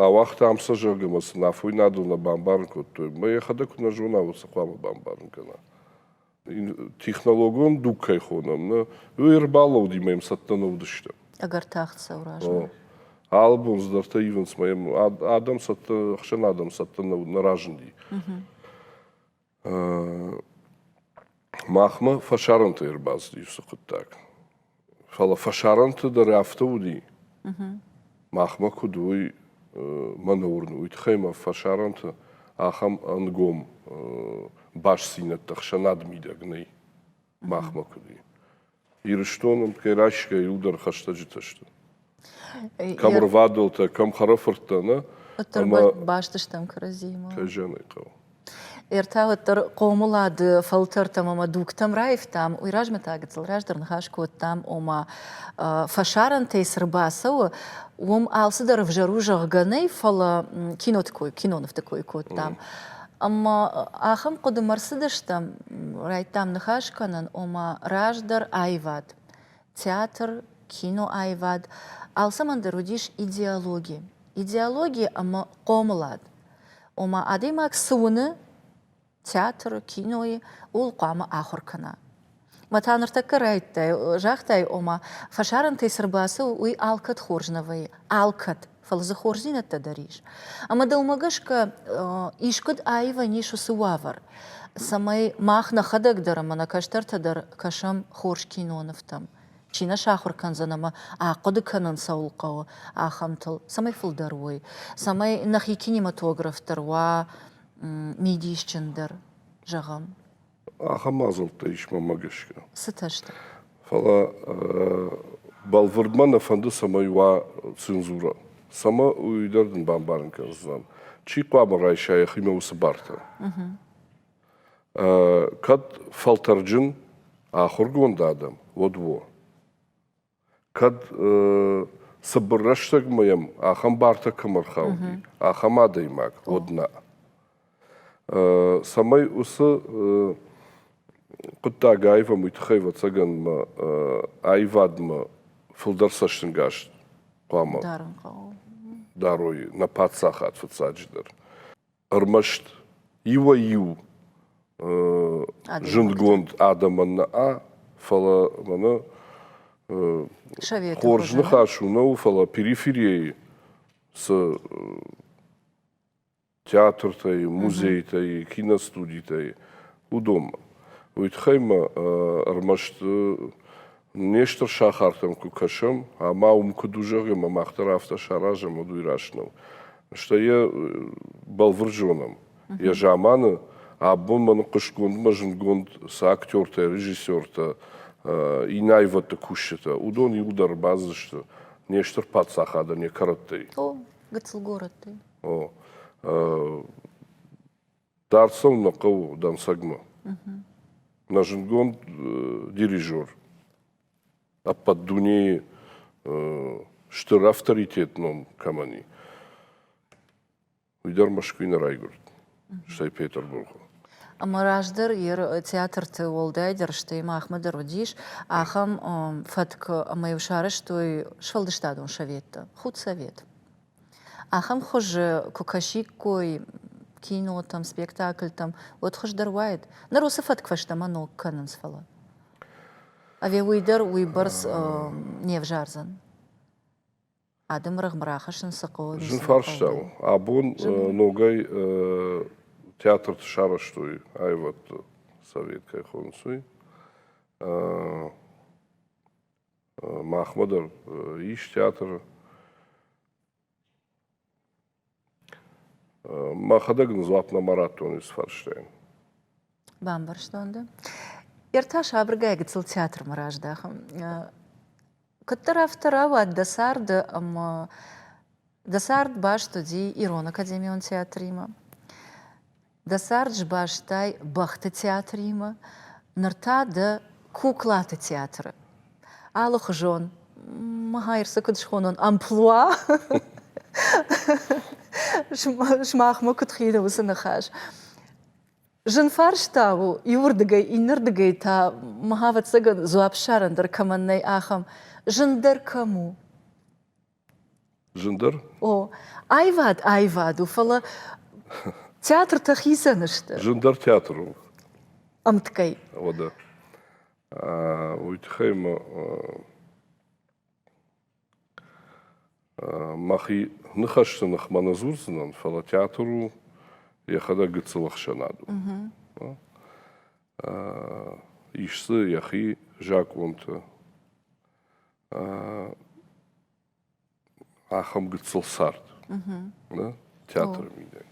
Speaker 2: ауагътам сӕ, зӕгъгӕ, ӕмӕ сын афойнадыл нӕ бамбарын кодтой. Мӕ йӕхӕдӕг куы нӕ зона, уӕд цы хъуамӕ бамбарын кӕна? Технологон дуг кӕй хонӕм, нӕ, уый ӕрбалӕудимӕ йӕм цӕттӕ нӕ уыдыстӕм.
Speaker 1: Ӕгӕр тагъд цӕуы размӕ.
Speaker 2: Алы бон цыдӕртӕ ивынц, мӕ йӕм адӕм цӕттӕ, ӕхсӕнадӕм цӕттӕ нӕ разынди. Махмӕ фӕсарӕнтӕй ӕрбацыди уыцы хъуыддаг. Фӕлӕ фӕсарӕнты дӕр афтӕ уыди. Махмӕ куыд уый мӕ нӕ уырны. Уый тыххӕй мӕ фӕсарӕнты ахӕм ӕнгом бастдзинӕдтӕ ӕхсӕнад мидӕг нӕй. Махмӕ куыд и. Ирыстон ӕмткӕй райсгӕ иуылдӕр хӕстӕджытӕ сты. Кӕм ӕрвадӕлтӕ, кӕм хӕрӕфырттӕ, нӕ?
Speaker 1: Уӕддӕр баст стӕм кӕрӕдзиимӕ.
Speaker 2: Кӕй зӕгъын ӕй хъӕуы.
Speaker 1: Ӕртӕ уӕддӕр хъомылады фӕлтӕртӕм ӕмӕ дугтӕм раивтам. Уый размӕ та гыццыл раздӕр ныхас кодтам, ома фӕсарӕнтӕй цы рбацӕуы, уым алцыдӕр ӕвзӕр у, зӕгъгӕ, нӕй, фӕлӕ киноты кой, кинонывты кой кодтам. Ӕмӕ ахӕм хъуыдымӕ ӕрцыдыстӕм, райдтам ныхас кӕнын, ома раздӕр аивад, театр, киноаивад, алцӕмӕн дӕр уыдис идеологи. Идеологи ӕмӕ хъомылад. Ома адӕймаг цы уыны театры, кинойы, ууыл хъуамӕ ахуыр кӕна. Мӕ та ныртӕккӕ райдтай, загътай, ома фӕсарӕнтӕй цы рбацӕуы, уый алкӕд хорз нӕ вӕййы, алкӕд, фӕлӕ дзы хорздзинӕдтӕ дӕр ис. Ӕмӕ дӕумӕ гӕсгӕ искуыд аивӕн ис уыцы уавӕр, цӕмӕй мах нӕхӕдӕг дӕр ӕмӕ нӕ кӕстӕртӕ дӕр кӕсӕм хорз кинонывтӕм, чи нӕ сахуыр кӕндзӕн ӕмӕ ахъуыды кӕнын цӕуыл хъӕуы, ахӕмтыл, цӕмӕй фылдӕр уой, цӕмӕй нӕхи кинематограф дӕр уа мидисджындӕр, зӕгъӕм.
Speaker 2: Ахӕм мадзӕлттӕ ис мӕнмӕ гӕсгӕ.
Speaker 1: Цытӕ сты?
Speaker 2: Фӕлӕ бӕлвырдмӕ нӕ фӕнды, цӕмӕй уа цензурӕ. Цӕмӕ уый дӕр дын бамбарын кӕндзӕн. Чи хъуамӕ райса йӕхимӕ уыцы бартӕ? Кӕд фӕлтӕрджын, ахуыргонд адӕм, уӕд уо. Кӕд цыбыр рӕстӕгмӕ йӕм ахӕм бартӕ кӕм ӕрхауди, ахӕм адӕймаг, уӕд нӕ. Цӕмӕй уыцы хъуыддаг аивӕм, уый тыххӕй, ӕвӕццӕгӕн, аивадмӕ фылдӕр цӕстӕнгас хъуамӕ дарой нӕ паддзахад фыццаджыдӕр. ӕрмӕст иуӕй-иу зындгонд адӕмӕн нӕ, фӕлӕ мӕнӕ хорз ныхас у нӕу, фӕлӕ периферийы цы театртӕй, музейтӕй, киностудитӕй, уыдонмӕ. Уый тыххӕй ма ӕрмӕст не стыр сахартӕм куы кӕсӕм, ӕмӕ уым куыд у, зӕгъӕм, ӕмӕ мах дӕр афтӕ саразӕм, уӕд уый раст нӕу. Стӕй йӕ бӕлвырд зонӕм. Йӕ заманы абон мӕ хъуыстгондмӕ зындгонд цы актертӕ, режиссертӕ, иннӕ аивӕдты кусджытӕ, уыдон иуылдӕр ӕрбацыдысты не стыр паддзахадӕн йӕ кӕрӕттӕй.
Speaker 1: О, гыццыл горӕттӕй.
Speaker 2: О. Дард цӕуын нӕ хъӕуы дӕнцӕгмӕ. Нӕ зындгонд дирижер, ӕппӕт дунейы стыр авторитет ном кӕмӕн и, уый дӕр Мӕскуыйы нӕ райгуырд, стӕй Петербургы.
Speaker 1: Ӕмӕ раздӕр театрты уӕлдайдӕр, стӕй махмӕ дӕр уыдис ахӕм фӕтк, ӕмӕ-иу сарӕзтой сфӕлдыстадон советтӕ, худсовет. Ахӕм хуызы куы кӕсиккой кинотӕм, спектакльтӕм, уӕд хуыздӕр уаид. Ныр уыцы фӕтк фӕстӕмӕ ног кӕнынц, фӕлӕ. Ӕви уый дӕр уыйбӕрц не взардзӕн? Адӕмы рӕгъмӕ рахӕссын цы хъӕуы?
Speaker 2: Зын фарста у. Абон ногӕй театрты сарӕзтой аивӕдты совет, кӕй хонынц, уый. Махмӕ дӕр ис театр. Мӕхӕдӕг ын дзуапп нӕма радтон уыцы фарстайӕн.
Speaker 1: Бамбӕрстон дӕ. Ӕртӕ сабыргай гыццыл театрмӕ раздӕхӕм. Куыддӕр афтӕ рауад дӕ царды ӕмӕ дӕ цард баст уыди Ирон академион театримӕ. Дӕ цард сбастай бӕхты театримӕ, ныр та дӕ куклаты театры. Алыхуызон, махайр цы куыд схонон, амплуа, сымахмӕ куыд хины уыцы ныхас. Зын фарста у, иуырдыгӕй, иннӕрдыгӕй та, мах ӕвӕццӕгӕн, дзуапп ссарӕн дӕр кӕмӕн нӕй, ахӕм. Зындӕр кӕм у?
Speaker 2: Зындӕр?
Speaker 1: О, аивад аивад у, фӕлӕ театртӕ хицӕн сты.
Speaker 2: Зындӕр театр у.
Speaker 1: Ӕмткӕй.
Speaker 2: Уӕдӕ. Уый тыххӕй мӕ мӕхи ныхӕсты ныхмӕ нӕ дзурдзынӕн, фӕлӕ театр у йӕхӕдӕг гыццыл ӕхсӕнад у. Ис дзы йӕхи закъонтӕ, ахӕм гыццыл цард театры мидӕг.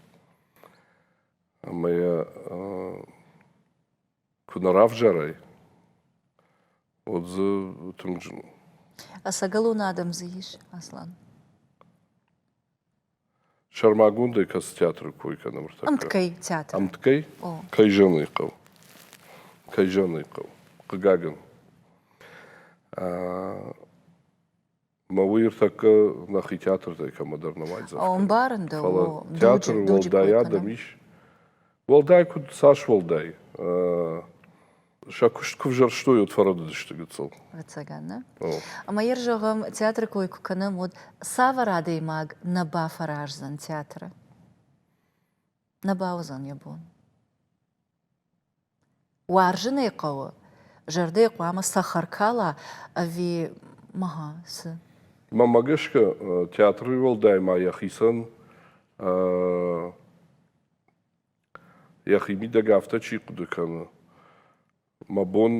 Speaker 2: Ӕмӕ йӕ куы нӕ равзарай, уӕд дзы тынг зын у.
Speaker 1: Ӕцӕгӕлон адӕм дзы ис, Аслан?
Speaker 2: Сӕрмагондӕй кӕцы театры кой кӕнӕм ӕртӕккӕ?
Speaker 1: Ӕмткӕй театр.
Speaker 2: Ӕмткӕй? Кӕй зӕгъын ӕй хъӕуы. Кӕй зӕгъын ӕй хъӕуы. Хъыгагӕн. Мӕ уый ӕртӕккӕ нӕхи театртӕй кӕмӕдӕр нӕ уайдзӕф кӕны.
Speaker 1: Ӕмбарын дӕ,
Speaker 2: Фӕлӕ театры уӕлдай адӕм ис. Уӕлдай куыд, цас уӕлдай? Сӕ куыст куы взӕрстой, уӕд фӕрӕдыдысты гыццыл.
Speaker 1: Ӕвӕццӕгӕн, нӕ? Ӕмӕ йӕ зӕгъӕм, театры кой куы кӕнӕм, уӕд цавӕр адӕймаг нӕ бафӕраздзӕн театры? Нӕ бауыдзӕн йӕ бон? Уарзын ӕй хъӕуы, зӕрдӕйы хъуамӕ цӕхӕр кала ӕви мӕгъа, цы?
Speaker 2: Мӕнмӕ гӕсгӕ, театры уӕлдай ма йӕхицӕн йӕхимидӕг афтӕ чи хъуыды кӕны, мӕ бон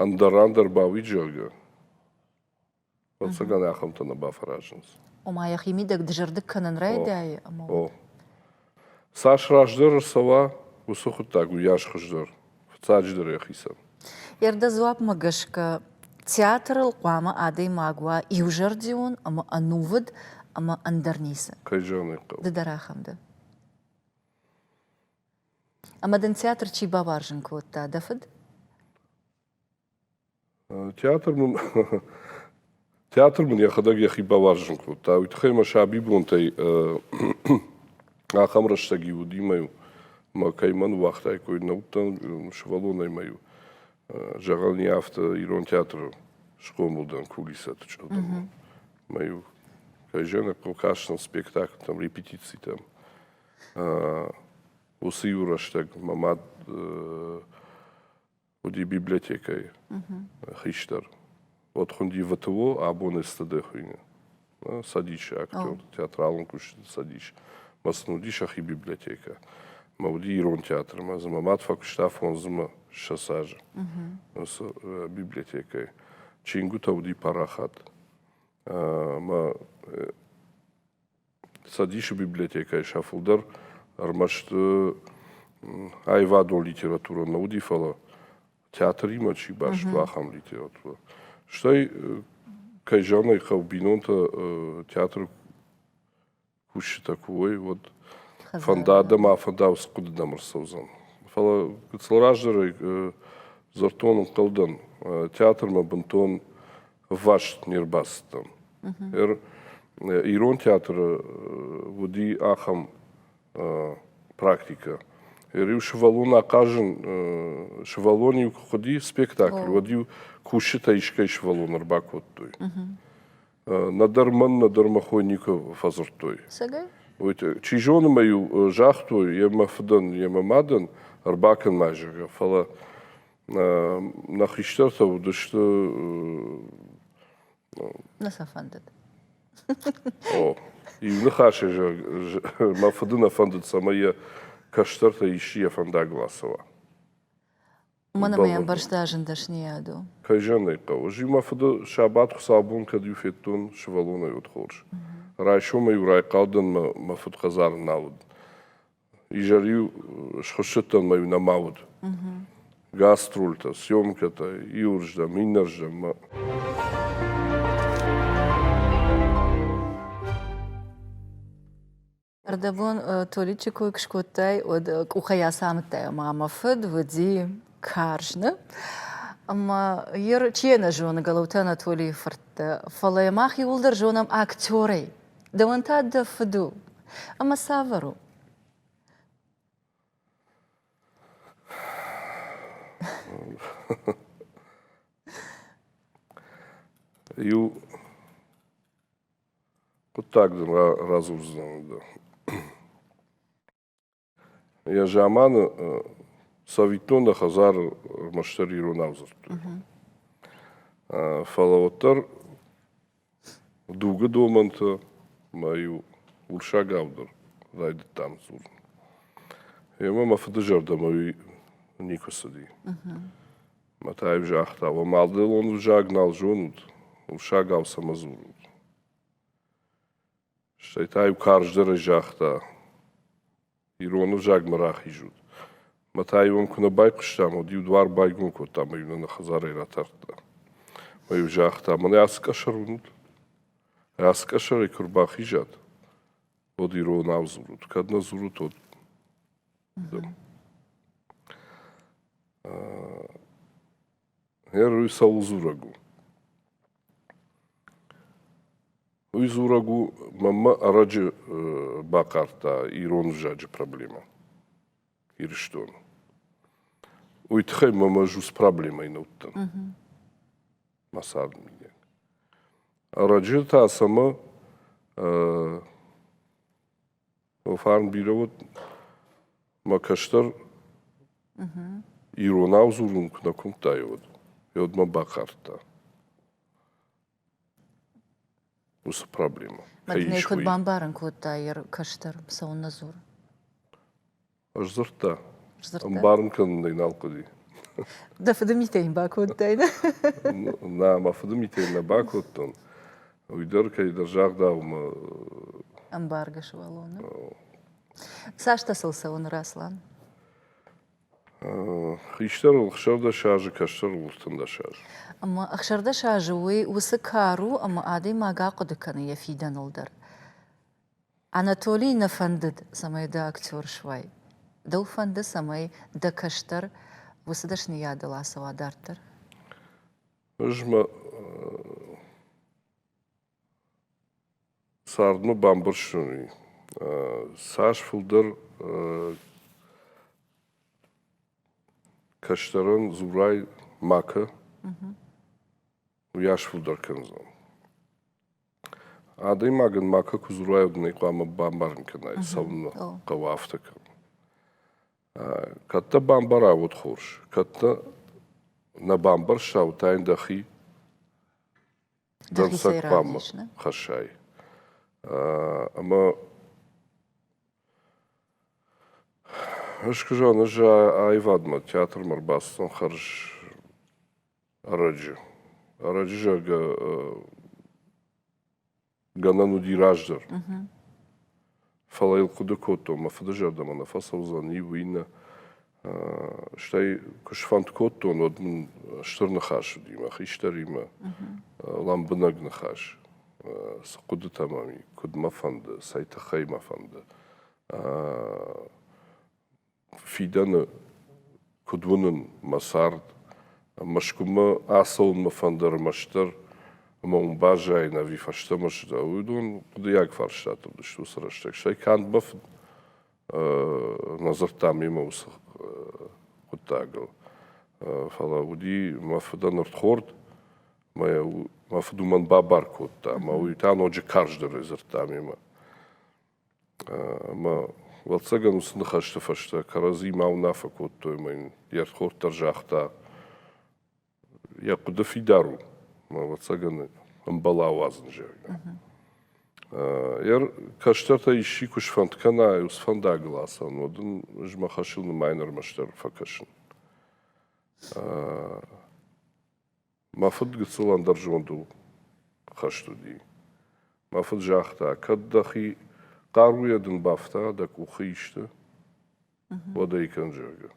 Speaker 2: ӕндӕр ӕндӕр бауид, зӕгъгӕ, Ӕвӕццӕгӕн ахӕмтӕ нӕ бафӕразынц.
Speaker 1: Ома йӕхимидӕг дызӕрдыг кӕнын райдайы ӕмӕ.
Speaker 2: О. Цас раздӕр ӕрцӕуа, уыцы хъуыддаг уыйас хуыздӕр, фыццаджыдӕр йӕхицӕн.
Speaker 1: Йе рдӕ дзуапмӕ гӕсгӕ театрыл хъуамӕ адӕймаг уа иузӕрдион ӕмӕ ӕнувыд ӕмӕ ӕндӕр ницы.
Speaker 2: Кӕй зӕгъын ӕй хъӕуы.
Speaker 1: Ды дӕр ахӕм дӕ. Ӕмӕ дын театр чи бауарзын кодта, дӕ фыд?
Speaker 2: Театр мын театр мын йӕхӕдӕг йӕхи бауарзын кодта. Уый тыххӕй мӕ сабибонтӕй ахӕм рӕстӕг-иу уыди мӕ-иу мӕ кӕй мӕ ныууагътаиккой, нӕ уыдтӕн сывӕллонӕй мӕ-иу зӕгъӕн и афтӕ ирон театры схъомыл дӕн кулисӕты чъылдыммӕ. Мӕ-иу кӕй зӕгъын хъӕуы кастӕн спектакльтӕм, репетицитӕм. Уыцы иу рӕстӕг мӕ мад уыди библиотекӕйы хистӕр. Уӕд хуынди ВТО, абон СТД хуыйны. Цӕдисы актер, театралон кусджыты цӕдис. Мӕ сын уыди сӕхи библиотекӕ. Мӕ уыди ирон театр. Мӕ дзы мӕ мад фӕкуыста фондзмӕ 20 азы уыцы библиотекӕйы. Чингуытӕ уыди парахат. Мӕ Цӕдисы библиотекӕйы сӕ фылдӕр ӕрмӕст аивадон литературӕ нӕ уыди, фӕлӕ театримӕ чи баст, ахӕм литературӕ. Стӕй, кӕй зӕгъын ӕй хъӕуы, бинонтӕ театры кусджытӕ куы уой, уӕд фӕнда дӕ ма фӕнда, уыцы хъуыды дӕм ӕрцӕудзӕн. Фӕлӕ гыццыл раздӕрӕй дзырдтон ӕнхъӕлдӕн, театрмӕ бынтон ӕвваст не рбацыдтӕн. Ирон театры уыди ахӕм практикӕ. Иу сывӕллон ахъазын, сывӕллон-иу куы хъуыди спектакль, уӕд-иу кусджытӕ искӕй сывӕллон ӕрбакодтой. Нӕдӕр мӕн, нӕдӕр мӕ хой никуы фӕдзырдтой. Чи зоны мӕ-иу загътой йе мӕ фыдӕн, йе мӕ мадӕн, ӕрбакӕн ма, зӕгъгӕ, фӕлӕ Нӕ хистӕртӕ уыдысты.
Speaker 1: Нӕ сӕ фӕндыд.
Speaker 2: О, иу ныхасӕй мӕ фыды нӕ фӕндыд, цӕмӕй йӕ кӕстӕртӕ исчи йӕ фӕндагыл ацӕуа.
Speaker 1: Уымӕн ӕмӕ йӕ ӕмбӕрста зын дӕсныйад у.
Speaker 2: Кӕй зӕгъын ӕй хъӕуы. Ӕз-иу мӕ фыды сабат хуыцаубон кӕд-иу федтон, сывӕллонӕй уыд хорз. Райсомӕй-иу райхъал дӕн, мӕ фыд хӕдзары нал уыд. Изӕр-иу схуыссыдтӕн мӕ-иу нӕма уыд. Гастрольтӕ, съемкӕтӕ, иуырздӕм, иннӕрздӕм.
Speaker 1: Ӕрдӕбон Толиччы кой куы скодтай, уӕд къухӕй ацамыдтай, ӕмӕ мӕ фыд уыди карз, нӕ? Ӕмӕ йе чи йӕ нӕ зоны Гӕлӕуты Анатолийы фырттӕ, фӕлӕ мах иууылдӕр зонӕм актерӕй. Дӕуӕн та дӕ фыд у. Ӕмӕ цавӕр у?
Speaker 2: Иу хъуыддаг дын радзурдзынӕн. Йӕ заманы цӕвиттон дӕ хӕдзары ӕрмӕстдӕр иронау дзырдтой. Фӕлӕ уӕддӕр дугы домӕнтӕ мӕ-иу урсагау дӕр райдыдтам дзурын. Ӕмӕ мӕ фыды зӕрдӕмӕ уый никуы цыди. Мӕ та-иу загъта, уӕ мадӕлон ӕвзаг нал зонут, урсагау цӕмӕ дзурут. Стӕй та-иу карздӕрӕй загъта, ирон ӕвзагмӕ рахизут. Мӕ та-иу ӕм куы нӕ байхъуыстам, уӕд-иу дуар байгом кодта ӕмӕ-иу нӕ нӕ хӕдзарӕй ратардта. Мӕ-иу загъта, мӕнӕ ацы къӕсӕр уынут? Ацы къӕсӕрӕй куы рбахизат, Уӕд иронау дзурут. Кӕд нӕ дзурут, уӕд Гъер уый цӕуыл дзурӕг у? Уый дзурӕг у, мӕнмӕ ӕрӕджы бахъардта ирон ӕвзаджы проблемӕ Ирыстоны. Уый тыххӕй мӕм ӕз уыцы проблемӕйы нӕ уыдтӕн мӕ царды мидӕг. Ӕрӕджы та цӕмӕ фарн бирӕ уыд, мӕ кӕстӕр иронау дзурын куы нӕ куымдта, уӕд, уӕд мӕ бахъардта. Уыцы проблемӕ.
Speaker 1: Мадинӕ куыд бамбарын кодта йӕ кӕстӕр, цӕуылнӕ дзуры?
Speaker 2: Ӕз дзырдта. Ӕмбарын кӕнын ӕй нал хъуыди.
Speaker 1: Дӕ фыды митӕ йын бакодтай, нӕ?
Speaker 2: Нӕ, мӕ фыды митӕ йын нӕ бакодтон. Уый дӕр кӕйдӕр загъдау мӕ...
Speaker 1: Ӕмбаргӕ сывӕллон. Цастӕ сыл цӕуы ныр Аслан?
Speaker 2: Хистӕрыл 16 азы, кӕстӕрыл 13 азы.
Speaker 1: Ӕмӕ 16 азы уый уыцы кар у, ӕмӕ адӕймаг ахъуыды кӕны йӕ фидӕныл дӕр. Анатолийы нӕ фӕндыд, цӕмӕй ды актер суай. Дӕу фӕнды, цӕмӕй дӕ кӕстӕр уыцы дӕсныйадыл ацӕуа дарддӕр?
Speaker 2: Ӕз мӕ цардмӕ бамбӕрстон, цас фылдӕр кӕстӕрӕн дзурай ма кӕ, уыйас фылдӕр кӕндзӕн. Адӕймагӕн макӕ куы дзурай, уӕд ын ӕй хъуамӕ бамбарын кӕнай, цӕуылнӕ хъӕуы афтӕ кӕнын. Кӕд дӕ бамбара, уӕд хорз. Кӕд дӕ нӕ бамбӕрста, уӕд та йын дӕхи дӕнцӕг хъуамӕ хӕссай. Ӕмӕ ӕз куы зӕгъын, ӕз аивадмӕ, театрмӕ ӕрбацыдтӕн хӕрз ӕрӕджы. Ӕрӕджы, зӕгъгӕ, гӕнӕн уыди раздӕр. Фӕлӕ йыл хъуыды кодтон, мӕ фыды зӕрдӕмӕ нӕ фӕцӕудзӕн иу, иннӕ. Стӕй куы сфӕнд кодтон, уӕд мын стыр ныхас уыди мӕ хистӕримӕ, лӕмбынӕг ныхас. Цы хъуыдытӕ мӕм и, куыд мӕ фӕнды, цӕй тыххӕй мӕ фӕнды. Фидӕны куыд уынын мӕ цард, Мӕскуымӕ ацӕуын мӕ фӕнды ӕрмӕстдӕр ӕмӕ уым баззайын ӕви фӕстӕмӕ сдӕ, уыдон хъуыдыйаг фарстатӕ уыдысты уыцы рӕстӕг. Стӕй канд мӕ фыд нӕ дзырдта мемӕ уыцы хъуыддагыл, фӕлӕ уыди мӕ фыдӕн ӕрдхорд, мӕ фыд уымӕн бабар кодта, ӕмӕ уый та ноджы карздӕрӕй дзырдта мемӕ. Ӕмӕ, ӕвӕццӕгӕн, уыцы ныхӕсты фӕстӕ кӕрӕдзимӕ уынаффӕ кодтой ӕмӕ йын йе рдхорд дӕр загъта, йӕ хъуыды фидар у, ӕмӕ, ӕвӕццӕгӕн, ӕмбӕлы ауадзын, зӕгъгӕ. Йӕ кӕстӕртӕ исчи куы сфӕнд кӕна уыцы фӕндагыл ацӕуын, уӕд ын ӕз мӕ хӕсыл нымайын ӕрмӕстдӕр фӕкӕсын. Мӕ фыд гыццыл ӕндӕр зондыл хӕст уыди. Мӕ фыд загъта, кӕд дӕхи хъаруйӕ дын бафта дӕ къухы исты, уӕд ӕй кӕн, зӕгъгӕ.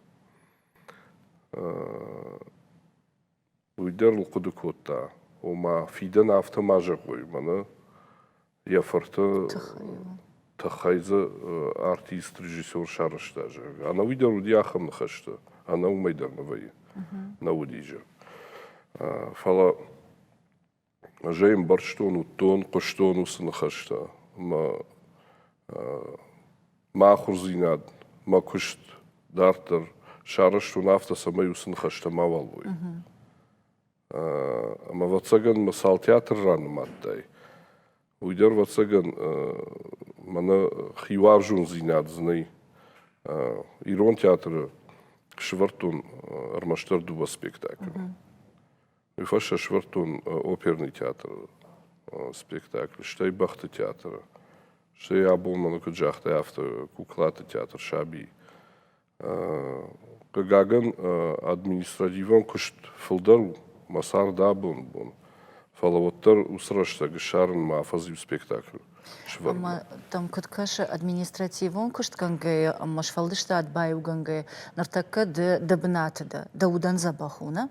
Speaker 2: Уый дӕр ыл хъуыды кодта, ома фидӕн афтӕ ма зӕгъой, мӕнӕ йӕ фырты тыххӕй дзы артист, режиссер сарӕзта, зӕгъгӕ. Ӕнӕуый дӕр уыди ахӕм ныхӕстӕ, ӕнӕ уымӕй дӕр нӕ вӕййы, нӕ уыди, зӕгъ. Фӕлӕ ӕз ӕй ӕмбӕрстон, уыдтон, хъуыстон уыцы ныхӕстӕ ӕмӕ мӕ ахуырдзинад, мӕ куыст дарддӕр сарӕзтон афтӕ, цӕмӕй уыцы ныхӕстӕ мауал уой. Ӕмӕ, ӕвӕццӕгӕн, мӕ цал театр ранымадтай, уый дӕр, ӕвӕццӕгӕн, мӕнӕ хиуарзондзинад дзы нӕй. Ирон театры сӕвӕрдтон ӕрмӕстдӕр дыууӕ спектаклы. Уый фӕстӕ сӕвӕрдтон оперный театры спектакль, стӕй бӕхты театры, стӕй абон мӕнӕ куыд загътай, афтӕ куклаты театр «Саби». Хъыгагӕн, административон куыст фылдӕр у мӕ цард абоны бон, фӕлӕ уӕддӕр уыцы рӕстӕг ссарын мӕ афӕдз иу спектакль сывӕрынмӕ.
Speaker 1: Ӕмӕ дӕм куыд кӕсы, административон куыстгӕнгӕйӕ ӕмӕ сфӕлдыстад баиугӕнгӕйӕ, ныртӕккӕ ды дӕ бынаты дӕ, дӕ удӕн дзӕбӕх у, нӕ?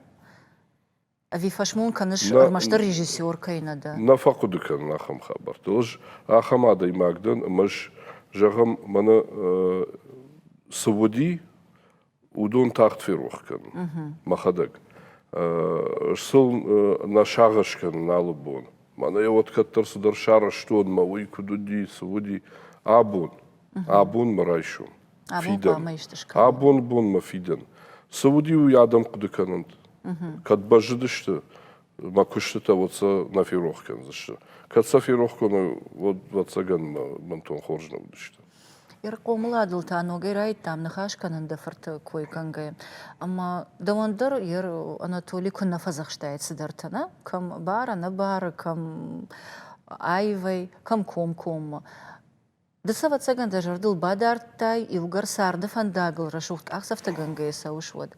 Speaker 1: Ӕви фӕсмон кӕныс, ӕрмӕстдӕр режиссер кӕй нӕ дӕ?
Speaker 2: Нӕ фӕхъуыды кӕнын ахӕм хабӕрттыл. Ӕз ахӕм адӕймаг дӕн, ӕмӕ ӕз Зӕгъӕм, мӕнӕ цы уыди, уыдон тагъд ферох кӕнын мӕхӕдӕг. Сыл нӕ сагъӕс кӕнын алы бон. Мӕнӕ йӕ уӕд кӕддӕр цыдӕр сарӕзтон, мӕ уый куыд уыди, цы уыди. Абон, абон мӕ райсом. Фидӕн. Абон бон мӕ фидӕн. Цы уыди, уый адӕм хъуыды кӕнынт. Кӕд бӕззыдысты мӕ куыстытӕ, уӕд сӕ нӕ ферох кӕндзысты. Кӕд сӕ ферох кӕной, уӕд, ӕвӕццӕгӕн, мӕ бынтон хорз нӕ уыдысты.
Speaker 1: Ӕрхъомыладыл та ногӕй райдыдтам ныхас кӕнын дӕ фырты кой кӕнгӕйӕ. Ӕмӕ дӕуӕн дӕр йе Анатоли куыннӕ фӕдзӕхстаид цыдӕртӕ, нӕ? Кӕм бар, ӕнӕбары, кӕм аивӕй, кӕм комкоммӕ. Ды сӕ, ӕвӕццӕгӕн, дӕ зӕрдыл бадардтай, иугӕр царды фӕндагыл рӕсугъд къахдзӕфтӕгӕнгӕйӕ цӕуыс, уӕд.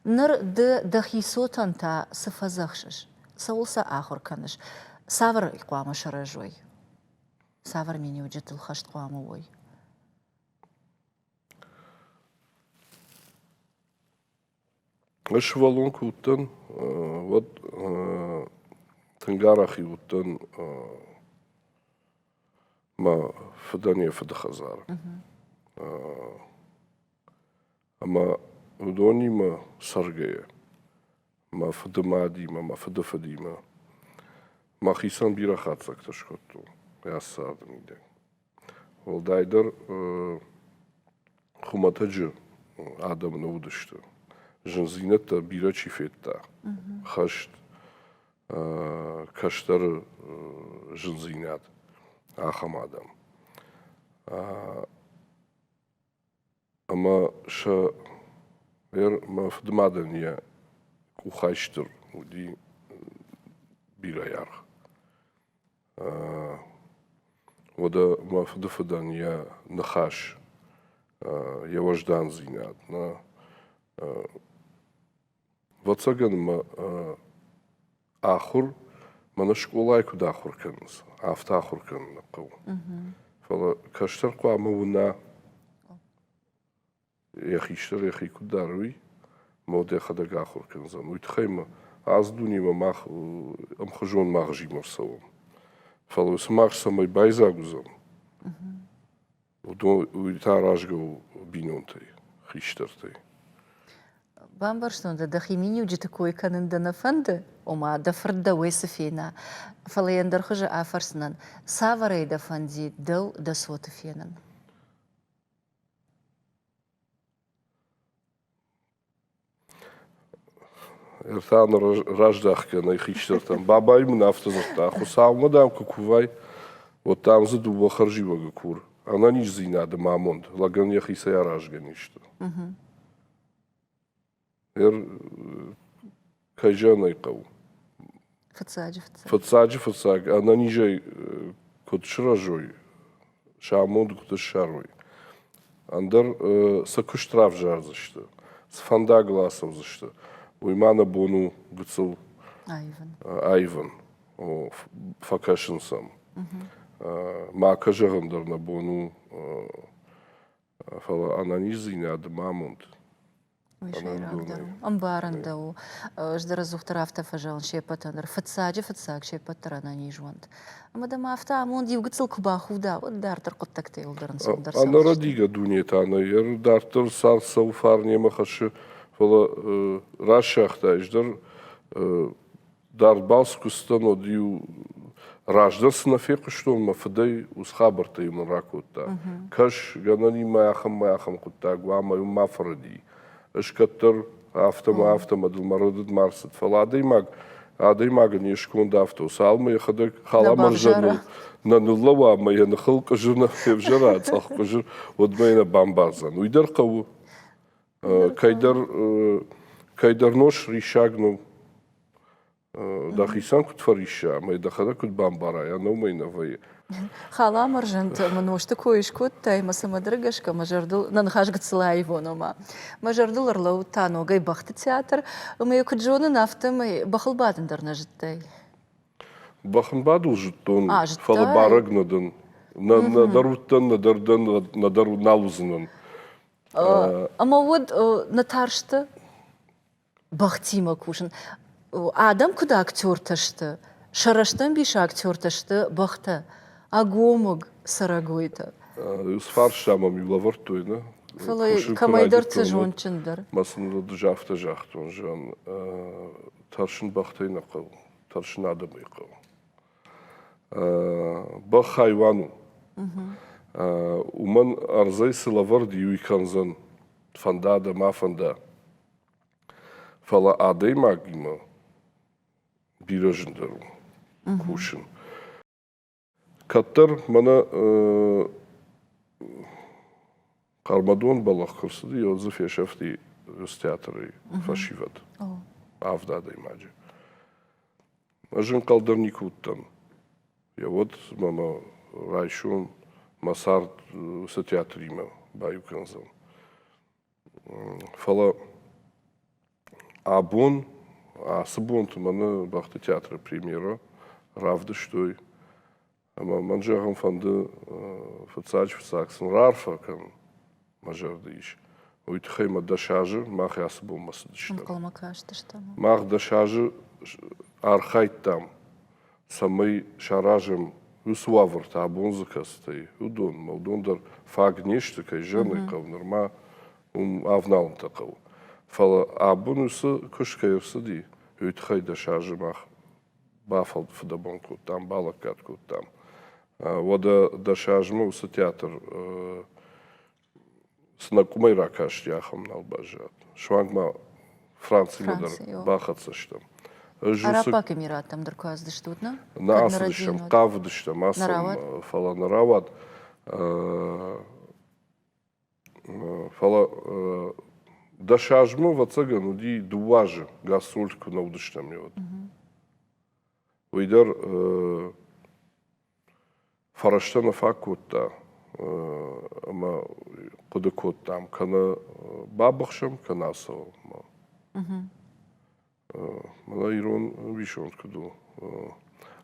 Speaker 1: Ныр ды дӕхи цотӕн та цы фӕдзӕхсыс? Цӕуыл сӕ ахуыр кӕныс? Цавӕр хъуамӕ сырӕзой? Цавӕр миниуджытыл хӕст хъуамӕ уой?
Speaker 2: Ӕз сывӕллон куы уыдтӕн, уӕд тынг арӕх-иу уыдтӕн мӕ фыдӕн йӕ фыды хӕдзары. Ӕмӕ уыдонимӕ цӕргӕйӕ, мӕ фыды мадимӕ, мӕ фыды фыдимӕ, мӕхицӕн бирӕ хатдзӕгтӕ скодтон йӕ царды мидӕг. Уӕлдайдӕр хуымӕтӕджы адӕм нӕ уыдысты. Зындзинӕдтӕ бирӕ чи федта, хӕст, кӕстӕры зындзинад, ахӕм адӕм. Ӕмӕ сӕ мӕ фыдымадӕн йӕ къухӕй стыр уыди бирӕ аргъ. Уӕдӕ мӕ фыдыфыдӕн йӕ ныхас, йӕ уӕздандзинад, нӕ ӕвӕццӕгӕн мӕ ахуыр мӕнӕ скъолайы куыд ахуыр кӕнынц, афтӕ ахуыр кӕнын нӕ хъӕуы. Фӕлӕ кӕстӕр хъуамӕ уына, йӕ хистӕр йӕхи куыд дары, уый, ӕмӕ уӕд йӕхӕдӕг ахуыр кӕндзӕн. Уый тыххӕй ма ацы дунемӕ мах ӕмхуызон магъзимӕ рцӕуӕм. Фӕлӕ уыцы магъз цӕмӕй байдзаг уыдзӕн, уыдон уый та аразгӕ у бинонтӕй, хистӕртӕй.
Speaker 1: Бамбӕрстон дӕ, дӕхи миниуджыты кой кӕнын дӕ нӕ фӕнды, ома дӕ фырт дӕуӕй цы фена, фӕлӕ йӕ ӕндӕр хуызы афӕрсынӕн, цавӕрӕй дӕ фӕндид дӕу дӕ цоты фенын?
Speaker 2: Ӕртӕ раздӕхгӕ нӕ хистӕртӕм. Бабайы мын афтӕ дзырдта, Хуыцаумӕ, дам, куы кувай, уӕд, дам, дзы дыууӕ хӕрзиуӕгы кур. Ӕнӕниздзинад ӕмӕ амонд лӕгӕн йӕхицӕй аразгӕ не сты. Кӕй зӕгъын ӕй хъӕуы.
Speaker 1: Фыццаджы фыццаг.
Speaker 2: Фыццаджы фыццаг ӕнӕнизӕй куыд сырӕзой, сӕ амонд куыд ссарой, ӕндӕр цы куыст равзардзысты, цы фӕндагыл ацӕудзысты, уый ма нӕ бон у гыццыл
Speaker 1: аивын.
Speaker 2: Аивын, фӕкӕсын сӕм. Макӕ зӕгъын дӕр нӕ бон у, фӕлӕ ӕнӕниздзинад ма амонд.
Speaker 1: Уый сӕйрагдӕр у. Ӕмбарын дӕ у. Ӕз дӕр ӕдзухдӕр афтӕ фӕзӕгъын се ппӕтӕн дӕр. Фыццаджы фыццаг се ппӕт дӕр ӕнӕниз уӕнт. Ӕмӕ дӕм афтӕ амонд иу гыццыл куы бахуда, уӕд дарддӕр хъуыддӕгтӕ иуылдӕр ӕнцондӕр цӕудзысты.
Speaker 2: Ӕнӕрӕдигӕ дуне та нӕ дарддӕр цард цӕуы фарн йемӕ хӕссы, фӕлӕ рассагъта ӕз дӕр Дард балц куы цыдтӕн, уӕд-иу раздӕр цы нӕ фехъуыстон мӕ фыдӕй, уыцы хабӕрттӕ-иу мын ракодта. Кӕс, гӕнӕн ахӕм ахӕм хъуыддаг уа ӕмӕ уым ма фӕрӕди. Ӕз кӕддӕр афтӕ мӕ афтӕ мӕ дыл мӕ рӕдыд ма рцыд. Фӕлӕ адӕймаг адӕймагӕн йе сконд афтӕ у, цалынмӕ йӕхӕдӕг халамӕрзӕныл нӕ ныллӕуа ӕмӕ йӕ ныхыл къуызыр нӕ февзӕра, цъӕх къуызыр, уӕдмӕ йӕ нӕ бамбардзӕн. Уый дӕр хъӕуы. Кӕйдӕр кӕйдӕр нос риссаг нӕу. Дӕхицӕн куыд фӕрисса ӕмӕ дӕхӕдӕг куыд бамбарай, ӕнӕ уымӕй нӕ вӕййы.
Speaker 1: Халамӕрзӕнты ӕмӕ нозты кой скодтай, ӕмӕ цӕмӕдӕр гӕсгӕ мӕ зӕрдыл нӕ ныхас гыццыл аивон, ома мӕ зӕрдыл ӕрлӕууыд та ногӕй бӕхты театр, ӕмӕ йӕ куыд зонын, афтӕмӕй бӕхыл бадын дӕр нӕ зыдтай.
Speaker 2: Бӕхын бадыл зыдтон, фӕлӕ барӕг нӕ дӕн. Нӕдӕр уыдтӕн, нӕдӕр дӕн, нӕдӕр нал уыдзынӕн.
Speaker 1: Ӕмӕ уӕд нӕ тарсты бӕхтимӕ кусын. Адӕм куыд актертӕ сты, сӕ рӕстӕмбис актертӕ сты бӕхтӕ, ӕгомыг цӕрӕгойтӕ.
Speaker 2: Уыцы фарста мӕм-иу лӕвӕрдтой, нӕ?
Speaker 1: Фӕлӕ кӕмӕйдӕрты зондджындӕр.
Speaker 2: Мӕ сын ӕз афтӕ загътон, зӕгъын, тӕрсын бӕхтӕй нӕ хъӕуы, тӕрсын адӕмӕй хъӕуы. Бӕх хайуан у. Уымӕн ӕрдзӕй цы лӕвӕрд и, уый кӕндзӕн, фӕнда дӕ, ма фӕнда. Фӕлӕ адӕймагимӕ бирӕ зындӕр у кусын. Кӕддӕр мӕнӕ Хъӕрмӕдон бӕллӕх куы рцыди, уӕд дзы фесӕфти театры фӕсивӕд, авд адӕймаджы. Ӕз ӕнхъӕл дӕр никуы уыдтӕн. Йӕ уӕд мӕ мӕ райсом мӕ цард уыцы театримӕ баиу кӕндзӕн. Фӕлӕ абон, ацы бонты мӕнӕ Бӕхты театры премьерӕ равдыстой ӕмӕ мӕн зӕгъын фӕнды фыццаджы-фыццаг сын раарфӕ кӕнын мӕ зӕрды ис. Уый тыххӕй мӕ 10 азы мах ацы бонмӕ цыдыстӕм.
Speaker 1: Ӕнхъӕлмӕ кастыстӕм.
Speaker 2: Мах 10 азы архайдтам, цӕмӕй саразӕм уыцы уавӕртӕ абон дзы кӕцытӕй, уыдонмӕ. Уыдон дӕр фаг не сты, кӕй зӕгъын ӕй хъӕуы, нырма уым авналынтӕ хъӕуы. Фӕлӕ абон уыцы куыст кӕй ӕрцыди, уый тыххӕй 10 азы мах бафыдӕбон кодтам, балӕггад кодтам. Уӕдӕ 10 азмӕ уыцы театр цы нӕ къуымӕй ракасти, ахӕм нал баззад. Суанг ма Францимӕ дӕр бахӕццӕ стӕм.
Speaker 1: Араббаг Эмираттӕм дӕр куы ацыдыстут, нӕ?
Speaker 2: Нӕ ацыдыстӕм, хъавыдыстӕм ацӕуын, фӕлӕ нӕ рауад. Фӕлӕ 10 азмӕ, ӕвӕццӕгӕн, уыди 2 азы гастрольты куы нӕ уыдыстӕм, уӕд. Уый дӕр фӕрӕзтӕ нӕ фаг кодта ӕмӕ хъуыды кодтам, кӕнӕ бабыхсӕм, кӕнӕ ацӕуӕм. Мӕнӕ ирон ӕмбисонд куыд у,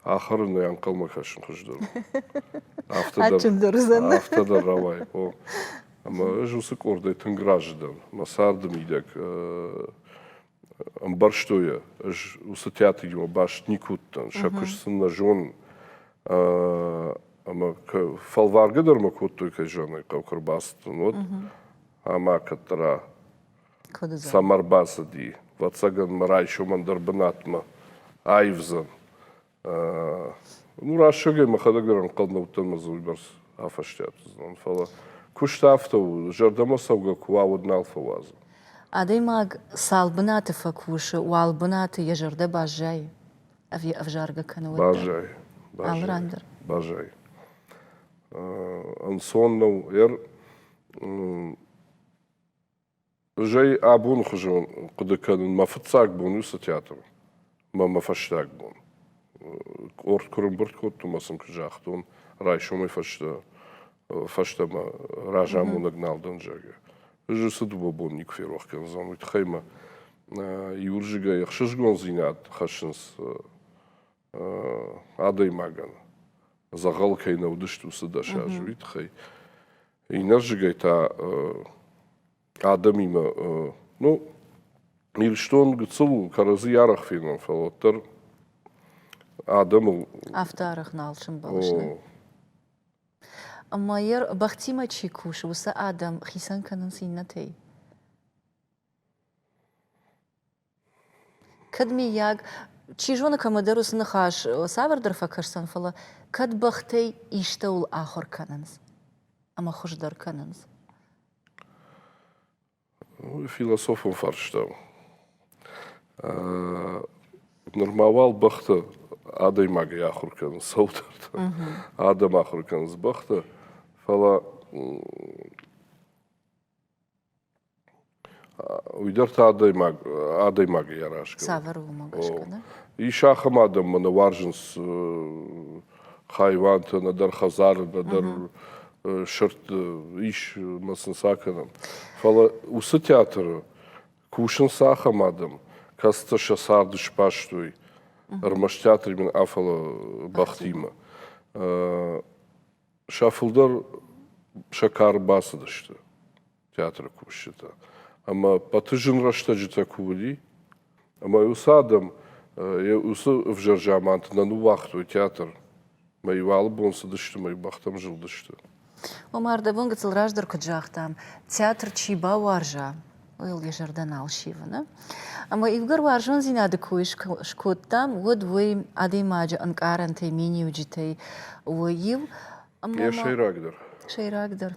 Speaker 2: ахӕрынӕй ӕнхъӕлмӕ кӕсын хуыздӕр у.
Speaker 1: Афтӕ дӕр,
Speaker 2: афтӕ дӕр рауайы. О. Ӕмӕ ӕз уыцы къордӕй тынг разы дӕн. Мӕ царды мидӕг ӕмбӕрстой йӕ, ӕз уыцы театримӕ баст никуы уыдтӕн, сӕ куыст сын нӕ зонын. Ӕмӕ фӕлваргӕ дӕр мӕ кодтой, кӕй зӕгъын ӕй хъӕуы, куы ӕрбацыдтӕн, уӕд. Ӕмӕ кӕддӕра цӕмӕ ӕрбацыди, ӕвӕццӕгӕн мӕ райсом ӕндӕр бынатмӕ аивдзӕн. Ну, рӕсугъдӕй мӕхӕдӕг дӕр ӕнхъӕл нӕ уыдтӕн мӕ дзы уыйбӕрц афӕстиат уыдзынӕн, фӕлӕ куыст афтӕ у, зӕрдӕмӕ цӕугӕ куы уа, уӕд нал фӕуадзы.
Speaker 1: Адӕймаг цал бынаты фӕкусы, уал бынаты йӕ зӕрдӕ баззайы ӕви ӕвзаргӕ кӕны уӕддӕр?
Speaker 2: Баззайы.
Speaker 1: Алы ран дӕр?
Speaker 2: Баззайы. Ӕнцон нӕу. Ӕз ӕй абоны хуызӕн хъуыды кӕнын мӕ фыццаг бон уыцы театры мӕ мӕ фӕстаг бон. Къорд куы рымбырд кодтон ӕмӕ сын куы загътон, райсомӕй фӕстӕ фӕстӕмӕ разамонӕг нал дӕн, зӕгъгӕ. Ӕз уыцы 2 бон никуы ферох кӕндзӕн. Уый тыххӕй мӕ иуырзыгӕй ӕхсызгондзинад хӕссынц адӕймагӕн. Дзӕгъӕл кӕй нӕ уыдысты уыцы 10 азы, уый тыххӕй. Иннӕрзыгӕй та адӕмимӕ, ну, Ирыстон гыццыл у, кӕрӕдзи арӕх фенӕм, фӕлӕ уӕддӕр адӕмыл...
Speaker 1: Афтӕ арӕх нал сӕмбӕлыс, нӕ? Ӕмӕ йӕ бӕхтимӕ чи кусы, уыцы адӕм хицӕн кӕнынц иннӕтӕй? Кӕд, миййаг, чи зоны, кӕмӕдӕр уыцы ныхас цавӕрдӕр фӕкӕсдзӕн, фӕлӕ кӕд бӕхтӕй истӕуыл ахуыр кӕнынц ӕмӕ хуыздӕр кӕнынц?
Speaker 2: Философон фарста у. Нырма уал бӕхтӕ адӕймагӕй ахуыр кӕнынц, цӕуылдӕрты адӕм ахуыр кӕнынц бӕхтӕ, фӕлӕ Уый дӕр та адӕймаг адӕймагӕй аразгӕ.
Speaker 1: Цавӕр у уымӕ гӕсгӕ, нӕ?
Speaker 2: Ис ахӕм адӕм, нӕ уарзынц хайуантӕ, нӕдӕр хӕдзары, нӕдӕр сырдты, ис мӕ сын цы акӕнӕм. Фӕлӕ уыцы театры кусынц ахӕм адӕм, кӕцытӕ сӕ царды сбастой ӕрмӕст театримӕ нӕ, фӕлӕ бӕхтимӕ. Сӕ фылдӕр сӕ кары бацыдысты театры кусджытӕ. Ӕмӕ ӕппӕты зын рӕстӕджытӕ куы уыди, ӕмӕ уыцы адӕм уыцы ӕвзӕр заманты нӕ ныууагътой театр. Мӕ-иу алы бон цыдысты, мӕ-иу бӕхтӕм зылдысты.
Speaker 1: Ома, ӕрдӕбон гыццыл раздӕр куыд загътам, театр чи бауарза, уый йыл йӕ зӕрдӕ нал сивы, нӕ? Ӕмӕ иугӕр уарзондзинады кой скодтам, уӕд уый адӕймаджы ӕнкъарӕнтӕй, миниуджытӕй у иу.
Speaker 2: Йӕ сӕйрагдӕр.
Speaker 1: Сӕйрагдӕр.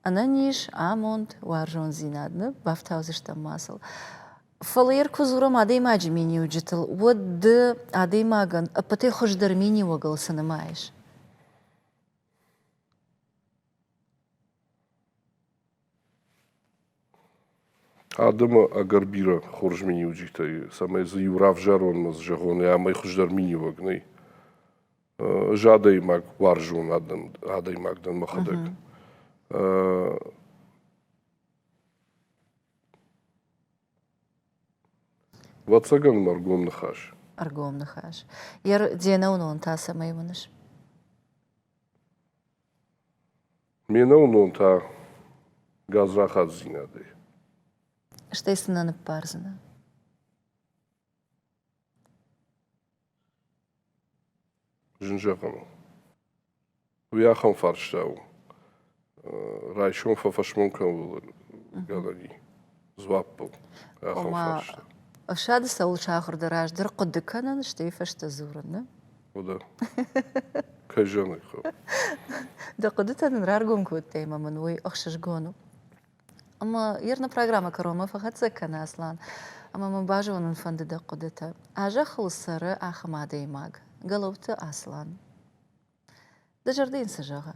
Speaker 1: Ӕнӕниз, амонд, уарзондзинад, нӕ бафтаудзыстӕм ма сыл. Фӕлӕ йӕ куы дзурӕм адӕймаджы миниуджытыл, уӕд ды адӕймагӕн ӕппӕтӕй хуыздӕр миниуӕгыл цы нымайыс?
Speaker 2: Адӕмы ӕгӕр бирӕ хорз миниуджытӕ и, цӕмӕй дзы иу равзарон ӕмӕ дзы зӕгъон, амӕй хуыздӕр миниуӕг нӕй. Ӕз адӕймаг уарзон адӕймаг дӕн мӕхӕдӕг. Ӕвӕццӕгӕн ма ӕргом ныхас.
Speaker 1: Ӕргом ныхас. Йе де нӕуынон та цӕмӕй уыныс?
Speaker 2: Ме нӕуынон та гадзрахатдзинадӕй.
Speaker 1: Стӕй цы нӕ ныббардзынӕ?
Speaker 2: Зын зӕгъӕн у. Уый ахӕм фарста у. Райсом фӕфӕсмон кӕнын гӕнӕн и дзуаппыл. Ахӕм фарста.
Speaker 1: Ӕфсады цӕуыл сахуыр дӕ раздӕр хъуыды кӕнын, стӕй фӕстӕ дзурын, нӕ?
Speaker 2: Уӕдӕ. Кӕй зӕгъын ӕй хъӕуы.
Speaker 1: Дӕ хъуыдытӕ нын раргом кодтай ӕмӕ мын уый ӕхсызгон у. Ӕмӕ ерны программӕ кӕронмӕ фӕхӕццӕ кӕны Аслан, ӕмӕ мӕ базонын фӕнды дӕ хъуыдытӕ. А зӕххыл цӕры ахӕм адӕймаг, Гӕлӕуты Аслан. Дӕ зӕрдӕ йын цы зӕгъы?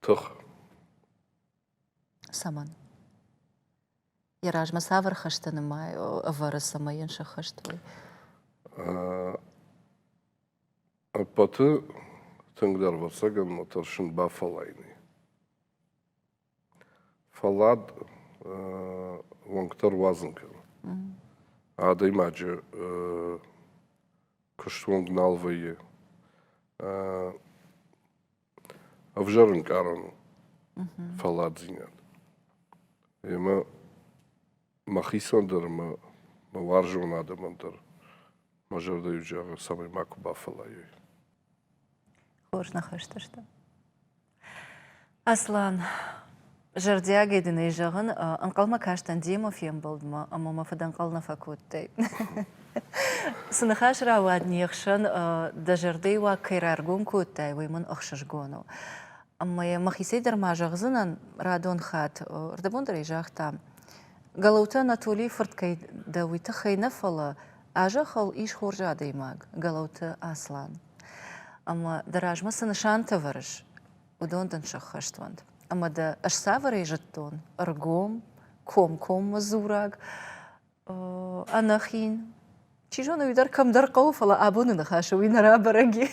Speaker 2: Тых.
Speaker 1: Цӕмӕн? Йӕ размӕ цавӕр хӕстӕ нымайы, ӕвӕры, цӕмӕй йын сӕххӕст уой?
Speaker 2: Ӕппӕты тынгдӕр, ӕвӕццӕгӕн, мӕ тӕрсын бафӕллайынӕй. Фӕллад уӕнгтӕ руадзын кӕны. Адӕймаджы куыстуонг нал вӕййы. Ӕвзӕр ӕнкъарӕн у фӕлладдзинад. Ӕмӕ мӕхицӕн дӕр ӕмӕ мӕ уарзон адӕмӕн дӕр мӕ зӕрдӕ-иу зӕгъы, цӕмӕй макуы бафӕллайой.
Speaker 1: Хорз ныхӕстӕ сты. Аслан, зӕрдиагӕй дын ӕй зӕгъын, ӕнхъӕлмӕ кастӕн демӕ фембӕлдмӕ ӕмӕ мӕ фыдӕнхъӕл нӕ фӕкодтай. Цы ныхас рауад не хсӕн, дӕ зӕрдӕйы уаг кӕй раргом кодтай, уый мын ӕхсызгон у. Ӕмӕ йӕ мӕхицӕй дӕр ма зӕгъдзынӕн радон хатт, ӕрдӕбон дӕр ӕй загътам, Гӕлӕуты Анатолийы фырт кӕй дӕ, уый тыххӕй нӕ, фӕлӕ а зӕххыл ис хорз адӕймаг, Гӕлӕуты Аслан. Ӕмӕ дӕ размӕ цы нысантӕ вӕрыс, уыдон дын сӕххӕст уӕнт. Ӕмӕ дӕ ӕз цавӕрӕй зыдтон, ӕргом, комкоммӕ дзураг, ӕнӕхин. Чи зоны, уый дӕр кӕмдӕр хъӕуы, фӕлӕ абоны ныхасы уый нӕ рабӕрӕг и.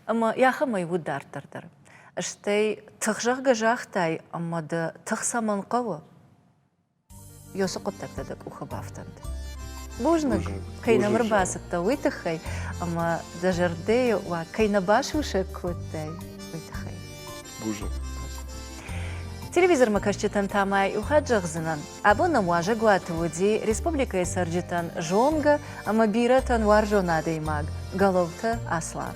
Speaker 1: Ӕмӕ ахӕмӕй уыд дарддӕр дӕр. Стӕй тых зӕгъгӕ загътай, ӕмӕ дӕ тых цӕмӕн хъӕуы? Ёсы хъуыддӕгтӕ дӕ къухы бафтӕнт. Бузныг, кӕй нӕм ӕрбацыдтӕ, уый тыххӕй, ӕмӕ дӕ зӕрдӕйы уаг кӕй нӕ басусӕг кодтай, уый тыххӕй.
Speaker 2: Бузныг.
Speaker 1: Телевизормӕ кӕсджытӕн та ма иу хатт зӕгъдзынӕн, абон нӕм уазӕгуаты уыди республикӕйы цӕрджытӕн зонгӕ ӕмӕ бирӕтӕн уарзон адӕймаг Гӕлӕуты Аслан.